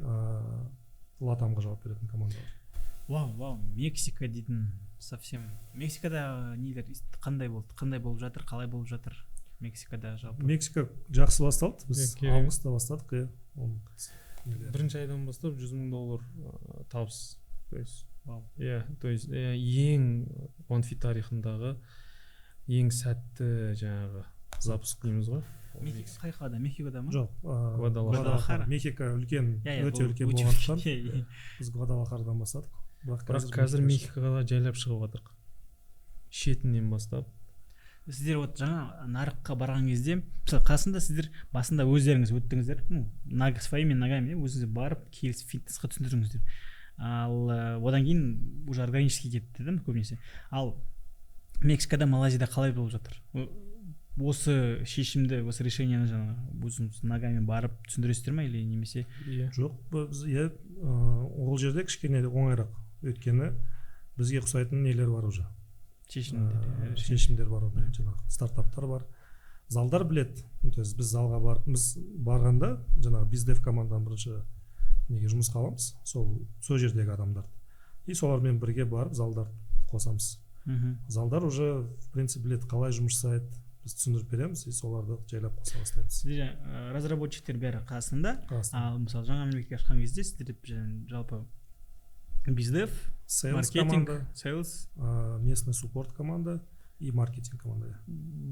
Латамға жауап беретін команда бар. Вау, вау, Мексика дейтін совсем. Мексикада нелер қандай болды, қандай болып жатыр, қалай болып жатыр Мексикада жалпы? Мексика жақсы басталды. Біз Иә, керемет. Августта бастадық, иә, оның нелері. Бірінші айдан бастап 100 000 доллар табыс, то есть Вау. Иә, то есть ең OneFit тарихындағы ең сәтті жаңағы запуск дейміз ғой. Ол Мехико қай қалада, Мехикода ма? Жоқ, Гвадалахара. Гвадалахара. Мехико үлкен, Иә, иә, өте бұл үлкен өте болғандықтан үлкен, иә. біз Гвадалахарадан бастадық, бірақ Бірақ қазір Мексика. Мехикоға жайлап шығып жатырық, шетінен бастап. Сіздер вот жаңа нарыққа барған кезде, мысалы, қасында сіздер басында өздеріңіз өттіңіздер, ну, своими ногами, иә, өзіңіз барып келісіп, фитнесқа түсіндірдіңіздер. Ал одан кейін уже органически кетті да көбінесе. Ал Мексикада, Малайзияда қалай болып жатыр? Осы шешімді, осы решениені жаңағы өзіңіз ногами барып түсіндіресіздер ма или немесе? Иә. Жоқ, біз, иә, ол жерде кішкене оңайырақ, өйткені бізге ұқсайтын нелер бар уже. Шешімдер, решение. Шешімдер бар, ондай жаңағы стартаптар бар, залдар біледі. Ну, то есть біз залға барып, біз барғанда жаңағы биздев команданы бірінші неге жұмысқа аламыз, сол жердегі адамдарды, и солармен бірге барып залдарды қосамыз. Залдар уже в принципе біледі, қалай жұмыс жасайды, біз түсіндіріп береміз и соларды жайлап қоса бастаймыз. Сіздер разработчиктер бәрі Қазақстанда? Қазақстан. Ал мысалы, жаңа мемлекетке ашқан кезде сіздер жалпы биздев, Sales маркетинг, команда, sales, местный support команда и маркетинг команда, иә.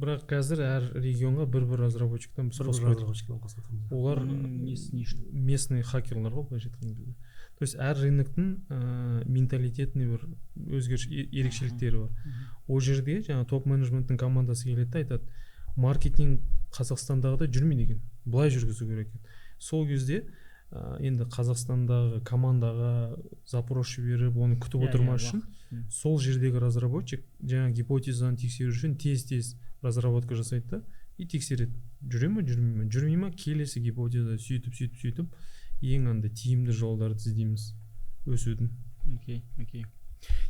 Бірақ қазір әр регионға бір бір разработчиктан біз бір бір қосып қойдық. Разработчиктан қосып жатырмыз. Олар Оның несі не үшін? Местный хакерлар ғой, былайша айтқан кезде. То есть әр рыноктың менталитетіне бір өзгеріс, ерекшеліктері бар. Ол жерде жаңа топ менеджменттің командасы келеді да айтады: маркетинг Қазақстандағыдай жүрмейді екен, былай жүргізу керек екен. Сол кезде енді Қазақстандағы командаға запрос жіберіп, оны күтіп отырмас үшін уақыт. Сол жердегі разработчик жаңа гипотезаны тексеру үшін тез тез разработка жасайды да и тексереді: жүре ма, жүрмей ма, жүрмей ма, келесі гипотеза. Сөйтіп, сөйтіп, сөйтіп ең андай тиімді жолдарды іздейміз өсудің. Окей,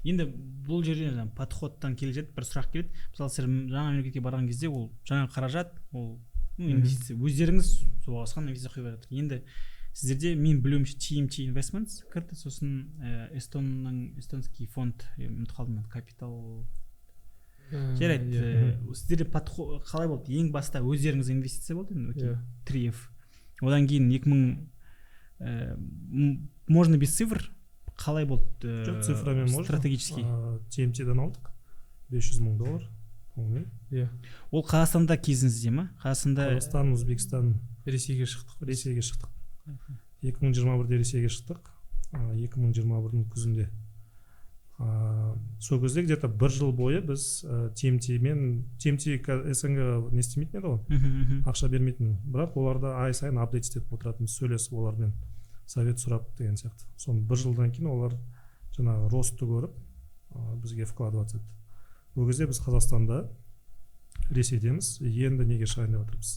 енді бұл жерде жаңа подходтан келе жатып бір сұрақ келеді. Мысалы, сіздер жаңа мемлекетке барған кезде ол жаңа қаражат, ол, ну, инвестиция, өздеріңіз осыған инвестиция құйып жатыр. Енді сіздерде, мен білуімше, TMT Investments кірді, сосын эстонның, эстонский фонд, ұмытып қалдым мен, капитал, жарайды. Сіздерде подход қалай болды? Ең баста өздеріңіз инвестиция болды енді, окей, 3F, одан кейін 2000, можно без цифр, қалай болды? Жоқ, цифрамен можно. Стратегический. TMT-ден алдық 500 мың доллар онымен. Иә. Ол Қазақстанда кезіңізде ма, Қазақстанда? Қазақстан, Өзбекстан. Ресейге шықтық. Ресейге шықтық 2021-де, Ресейге шықтық 2021-дің күзінде. Сол кезде где то бір жыл бойы біз TMT мен, TMT СНГ не істемейтін еді ғой, мхм, мхм. ақша бермейтін, бірақ оларда ай сайын апдейт істетіп отыратынбыз, сөйлесіп, олармен совет сұрап деген сияқты. Соны бір жылдан кейін олар жаңағы ростты көріп, бізге вкладываться етті. Ол кезде біз Қазақстанда, Ресейдеміз, енді неге шығайын деп жатырмыз,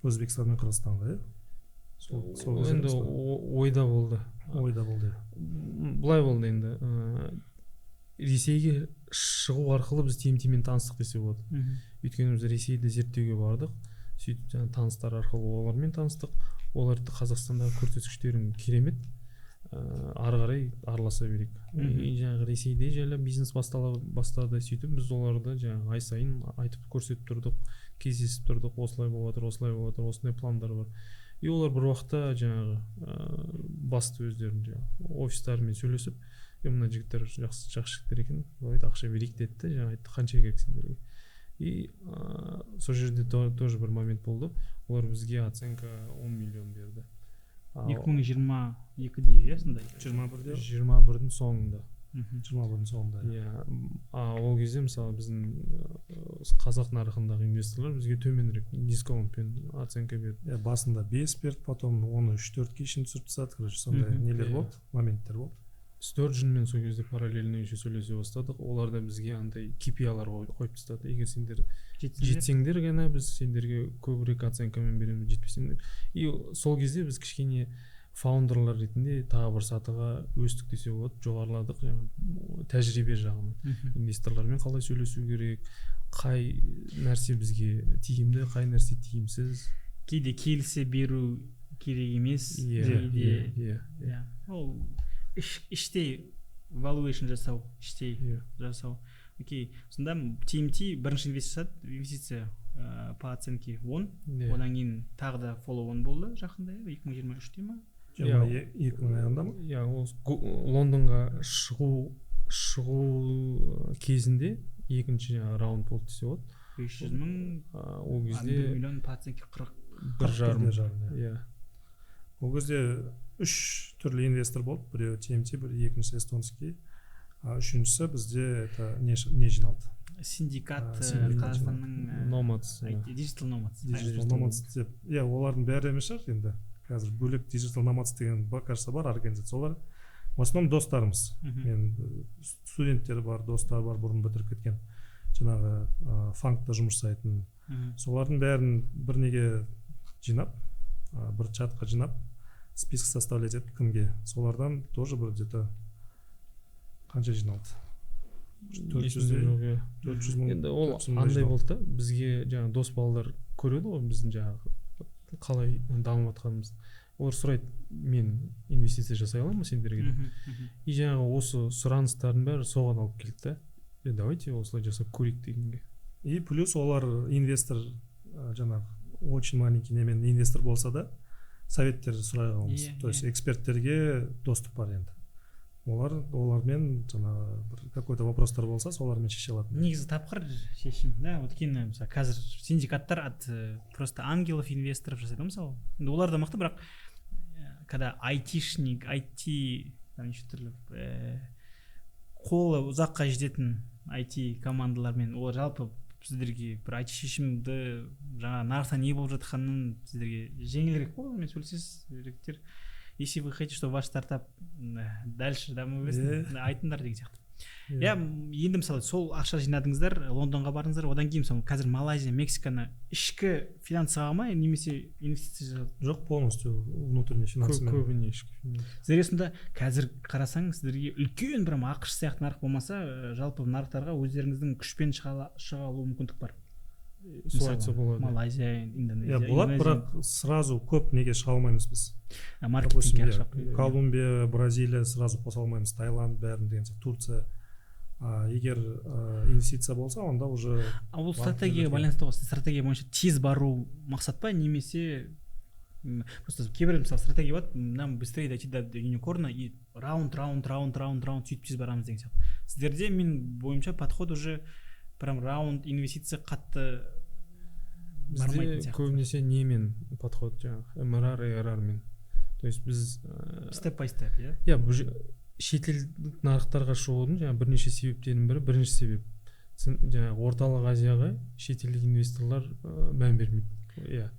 Өзбекстан мен Қырғызстанға, иә. Сол кезде енді емес па? Ойда болды. Ойда болды, иә. Былай болды енді, Ресейге шығу арқылы біз TMT мен таныстық десе болады. Өйткені біз Ресейді зерттеуге бардық, сөйтіп жаңағы таныстар арқылы олармен таныстық. Олар Қазақстандағы көрсеткіштерің керемет, ары қарай араласа берейік. И жаңағы Ресейде жайлап бизнес бастала бастады. Сөйтіп біз оларды жаңағы ай сайын айтып, көрсетіп тұрдық, кездесіп тұрдық: осылай болып жатыр, осылай болып жатыр, осындай пландар бар. И олар бір уақытта жаңағы басты өздерінің жаңағы офистарымен сөйлесіп: «Е, мына жігіттер жақсы, жақсы жігіттер екен, давайте ақша берейік», — деді де, жаңағы айтты: «Қанша керек сендерге?» И сол жерде тоже бір момент болды, олар бізге оценка 10 миллион берді. 2022-де, иә, сондай? 21-де. 21-дің соңында. 21-дің соңында, иә. Иә, а ол кезде, мысалы, біздің қазақ нарығындағы инвесторлар бізге төменірек дискаунтпен оценка берді. Иә, басында бес берді, потом оны үш төртке шейін түсіріп тастады, короче, сондай нелер болды, моменттер болды. Сторджинмен сол кезде параллельно еще сөйлесе бастадық. Олар да бізге андай KPI-лар қойып тастады: егер сендер жетсеңдер. жетсеңдер ғана, біз сендерге көбірек оценкамен береміз, жетпесеңдер. И сол кезде біз кішкене фаундерлар ретінде тағы бір сатыға өстік десе болады, жоғарыладық жаңағы тәжірибе жағынан, инвесторлармен қалай сөйлесу керек, қай нәрсе бізге тиімді, қай нәрсе тиімсіз. Кейде келісе беру керек емес, кейде иә иә, ол іштей valuation жасау, іштей жасау. Окей, сонда TMT бірінші инвестиция жасады, инвестиция по оценке 10. Иә. Одан кейін тағы да follow on болды жақында, иә, 2023-те ма? 22-нің аяғында ма? Иә, ол Лондонға шығу кезінде екінші жаңағы раунд болды десе болады. 500 000. Ол 1 кезде миллион, по оценке 40. бір жарым. Бір жарым, иә. Иә. Ол кезде үш түрлі инвестор болды: біреуі TMT, бір, екіншісі эстонский, а үшіншісі бізде это не жиналды? Синдикат. Синдикат. Қазақстанның Nomads, иә. IT, Digital Nomads. Digital Nomads деп, иә. Олардың бәрі емес шығар енді қазір, бөлек Digital Nomads деген кажется, бар организация. Олар в основном достарымыз. Мен студенттер бар, достар бар, бұрын бітіріп кеткен, жаңағы фанкта жұмыс жасайтын. Солардың бәрін бір неге жинап, бір чатқа жинап, список составлять етіп кімге, солардан тоже бір где то қанша жиналды, төрт Есімде жүздей жоқ, иә. 400 000. Енді ол 400 мыңдай андай жиналды. болды да, бізге жаңағы дос балалар көреді ғой біздің жаңағы қалай дамып жатқанымызды. Олар сұрайды: «Мен инвестиция жасай аламын ба сендерге?» — деп. Мхм, мхм. И жаңағы осы сұраныстардың бәрі соған алып келді да, «Е, давайте осылай жасап көрейік» дегенге. И плюс олар инвестор, жаңағы очень маленький немен инвестор болса да, советтер сұрай аламыз. То есть эксперттерге доступ бар енді, олар олармен жаңағы бір какой то вопростар болса, солармен шеше алатын. Негізі тапқыр шешім да, өйткені, мысалы, қазір синдикаттар от просто ангелов инвесторов жасайды ғой, мысалы. Енді олар да мықты, бірақ когда айтишник, IT там неше түрлі қолы ұзаққа жететін IT командалармен, олар жалпы сіздерге бір IT шешімді, жаңа нарықта не болып жатқанын сіздерге жеңілірек қой, олармен сөйлесесіз: «Жігіттер, если вы хотите, чтобы ваш стартап дальше дами берсін, айтыңдар», — деген сияқты. Иә, енді, мысалы, сол ақша жинадыңыздар, Лондонға бардыңыздар. Одан кейін, мысалы, қазір Малайзия, Мексиканы ішкі финансыға ма немесе инвестиция? Жоқ, полностью внутренний финансымен. Көбіне ішкі финанс. Сіздерге сонда қазір қарасаң, сіздерге үлкен бір АҚШ сияқты нарық болмаса, жалпы нарықтарға өздеріңіздің күшпен шыға алу мүмкіндік бар. Солай айтса болады. Малайзия, Индонезия. Иә, болады. Индонезия- Бірақ сразу көп неге шыға алмаймыз біз. А, маркетингке Допустим, ақша иә, Колумбия, Бразилия сразу қоса алмаймыз, Таиланд, бәрін деген сияқты, Турция. А егер инвестиция болса, онда уже А ол банк стратегияға береді. байланысты ғой. Стратегия бойынша тез бару мақсат па немесе просто кейбір, мысалы, стратегия болады: нам быстрее дойти до юникорна и раунд, раунд, раунд, раунд, раунд, сөйтіп тез барамыз деген сияқты. Сіздерде, мен бойымша, подход уже прям раунд инвестиция қатты бармайтын Бізде сияқты. көбінесе немен подход, жаңағы MRR, ARR мен, то есть біз Step by step, иә. Иә, Шетелдік нарықтарға шығудың жаңағы бірнеше себептерінің бірі, бірінші себеп, жаңағы Орталық Азияға шетелдік инвесторлар мән бермейді. Иә,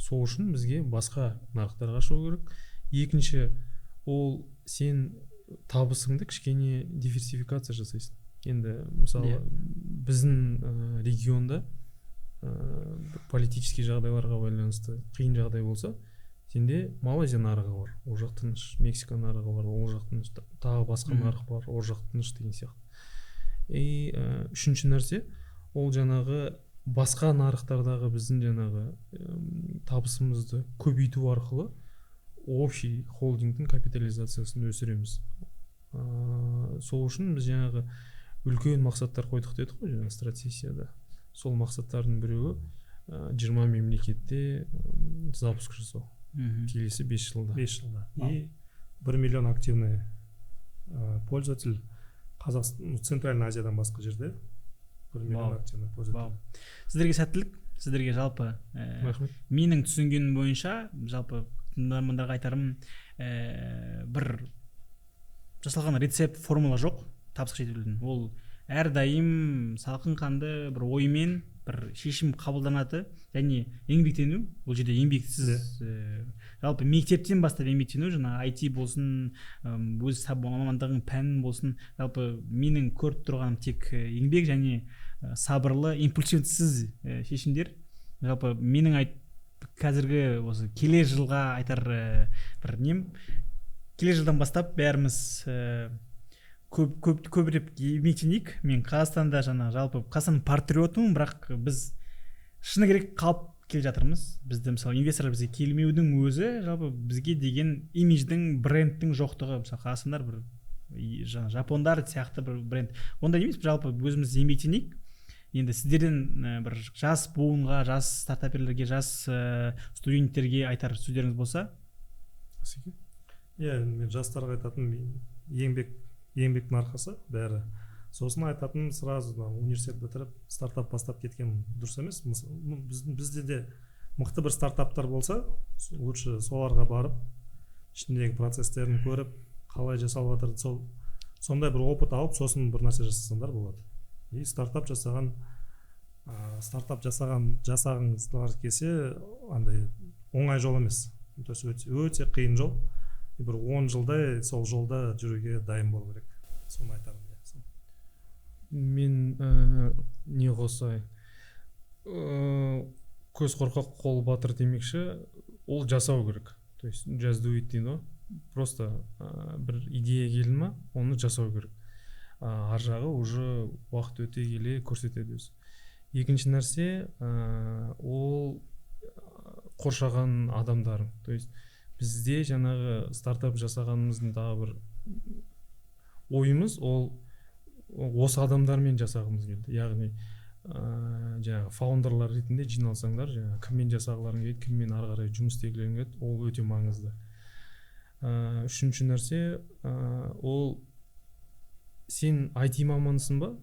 сол үшін бізге басқа нарықтарға шығу керек. Екінші, ол сен табысыңды кішкене диверсификация жасайсың. Енді мысалы, біздің регионда политический жағдайларға байланысты қиын жағдай болса, сенде Малайзия нарығы бар, ол жақ тыныш, Мексика нарығы бар, ол жақ тыныш, тағы басқа нарық бар, ол жақ тыныш деген сияқты. И үшінші нәрсе, ол жаңағы басқа нарықтардағы біздің жаңағы табысымызды көбейту арқылы общий холдингтің капитализациясын өсіреміз. Сол үшін біз жаңағы үлкен мақсаттар қойдық дедік қой жаңа стратегияда. Сол мақсаттардың біреуі 20 мемлекетте запуск жасау келесі 5 жылда. 5 жылда. И 1 миллион активный пользователь Қазақстан, Центральный Азиядан басқа жерде 1 миллион активный пользователь. Сіздерге сәттілік, сіздерге жалпы рахмет. Менің түсінгенім бойынша, жалпы тыңдармандарға айтарым, бір жасалған рецепт, формула жоқ табысқа жетудің. Ол әрдайым салқын қанды бір оймен бір шешім қабылданады және еңбектену. Бұл жерде еңбексіз, жалпы мектептен бастап еңбектену, жаңа IT болсын, өз мамандығың пәнін болсын, жалпы менің көріп тұрғаным тек еңбек және сабырлы, импульсивсіз шешімдер. Жалпы менің қазіргі осы келер жылға айтар бір нем, келер жылдан бастап бәріміз көбірек еңбектенейік. Мен Қазақстанда жаңа жалпы Қазақстанның патриотымын, бірақ біз шыны керек қалып келе жатырмыз. Бізді мысалы инвесторлар бізге келмеудің өзі жалпы бізге деген имидждің, брендтің жоқтығы. Мысалы қазақстандар бір жаңа жапондар сияқты бір бренд, ондай емес. Жалпы өзіміз еңбектенейік. Енді сіздерден бір жас буынға, жас стартаперлерге, жас студенттерге айтар сөздеріңіз болса? Иә, мен жастарға айтатыным еңбектің арқасы бәрі. Сосын айтатыным, сразу университет бітіріп стартап бастап кеткен дұрыс емес. Бізде де мықты бір стартаптар болса, лучше соларға барып ішіндегі процестерін көріп, қалай жасалып жатыр, сондай бір опыт алып, сосын бір нәрсе жасасаңдар болады. И стартап жасағыңыздар келсе, андай оңай жол емес. То есть өте қиын жол. Бір 10 жылдай сол жолда жүруге дайын болу керек. Соны айтарым. Мен не қосайын, көз қорқақ қол батыр демекші, ол жасау керек. То есть just do it дейді ғой. Просто бір идея келді ма, оны жасау керек. Ар жағы уже уақыт өте келе көрсетеді өзі. Екінші нәрсе, ол қоршаған адамдарың. То есть бізде жаңағы стартап жасағанымыздың тағы бір ойымыз, ол осы адамдармен жасағымыз келді. Яғни жаңағы фаундерлар ретінде жиналсаңдар, жаңағы кіммен жасағыларың келеді, кіммен ары қарай жұмыс істегілерің келеді, ол өте маңызды. Үшінші нәрсе, ол сен IT маманысың ба,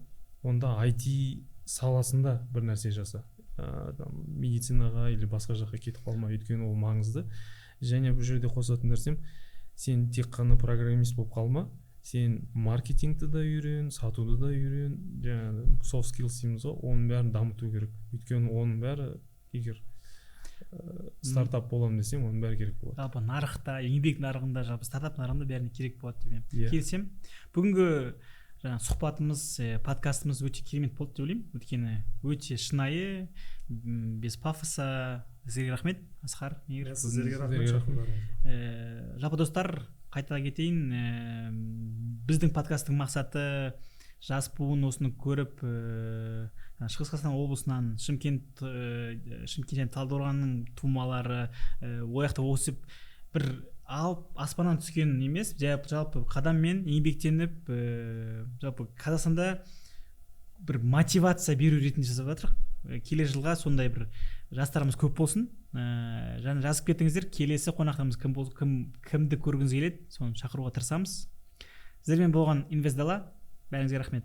онда IT саласында бір нәрсе жаса. Медицинаға или басқа жаққа кетіп қалма, өйткені ол маңызды. Және бұл жерде қосатын нәрсем, сен тек қана программист болып қалма, сен маркетингті да үйрен, сатуды да үйрен, жаңағы soft skills дейміз ғой, оның бәрін дамыту керек. Өйткені оның бәрі, егер стартап боламын десең, оның бәрі керек болады. Жалпы нарықта, еңбек нарығында, жалпы стартап нарығында бәріне керек болады деп мен келісемін. Бүгінгі жаңа сұхбатымыз, подкастымыз өте керемет болды деп ойлаймын. Өйткені өте шынайы, без пафоса. Сіздерге рахмет, Асқар, Мейір. Сіздерге рахмет. Жалпы достар, қайта кетейін, біздің подкасттың мақсаты жас буын осыны көріп, Шығыс Қазақстан облысынан, Шымкент және Талдықорғанның тумалары, ол жақта өсіп бір алып аспаннан түскен емес, жалпы қадаммен еңбектеніп, жалпы Қазақстанда бір мотивация беру ретінде жасап жатырық. Келер жылға сондай бір жастарымыз көп болсын. Және жазып кетіңіздер, келесі қонақтарымыз кім болсын, кімді көргіңіз келеді, соны шақыруға тырысамыз. Сіздермен болған Инвестдала, бәріңізге рахмет.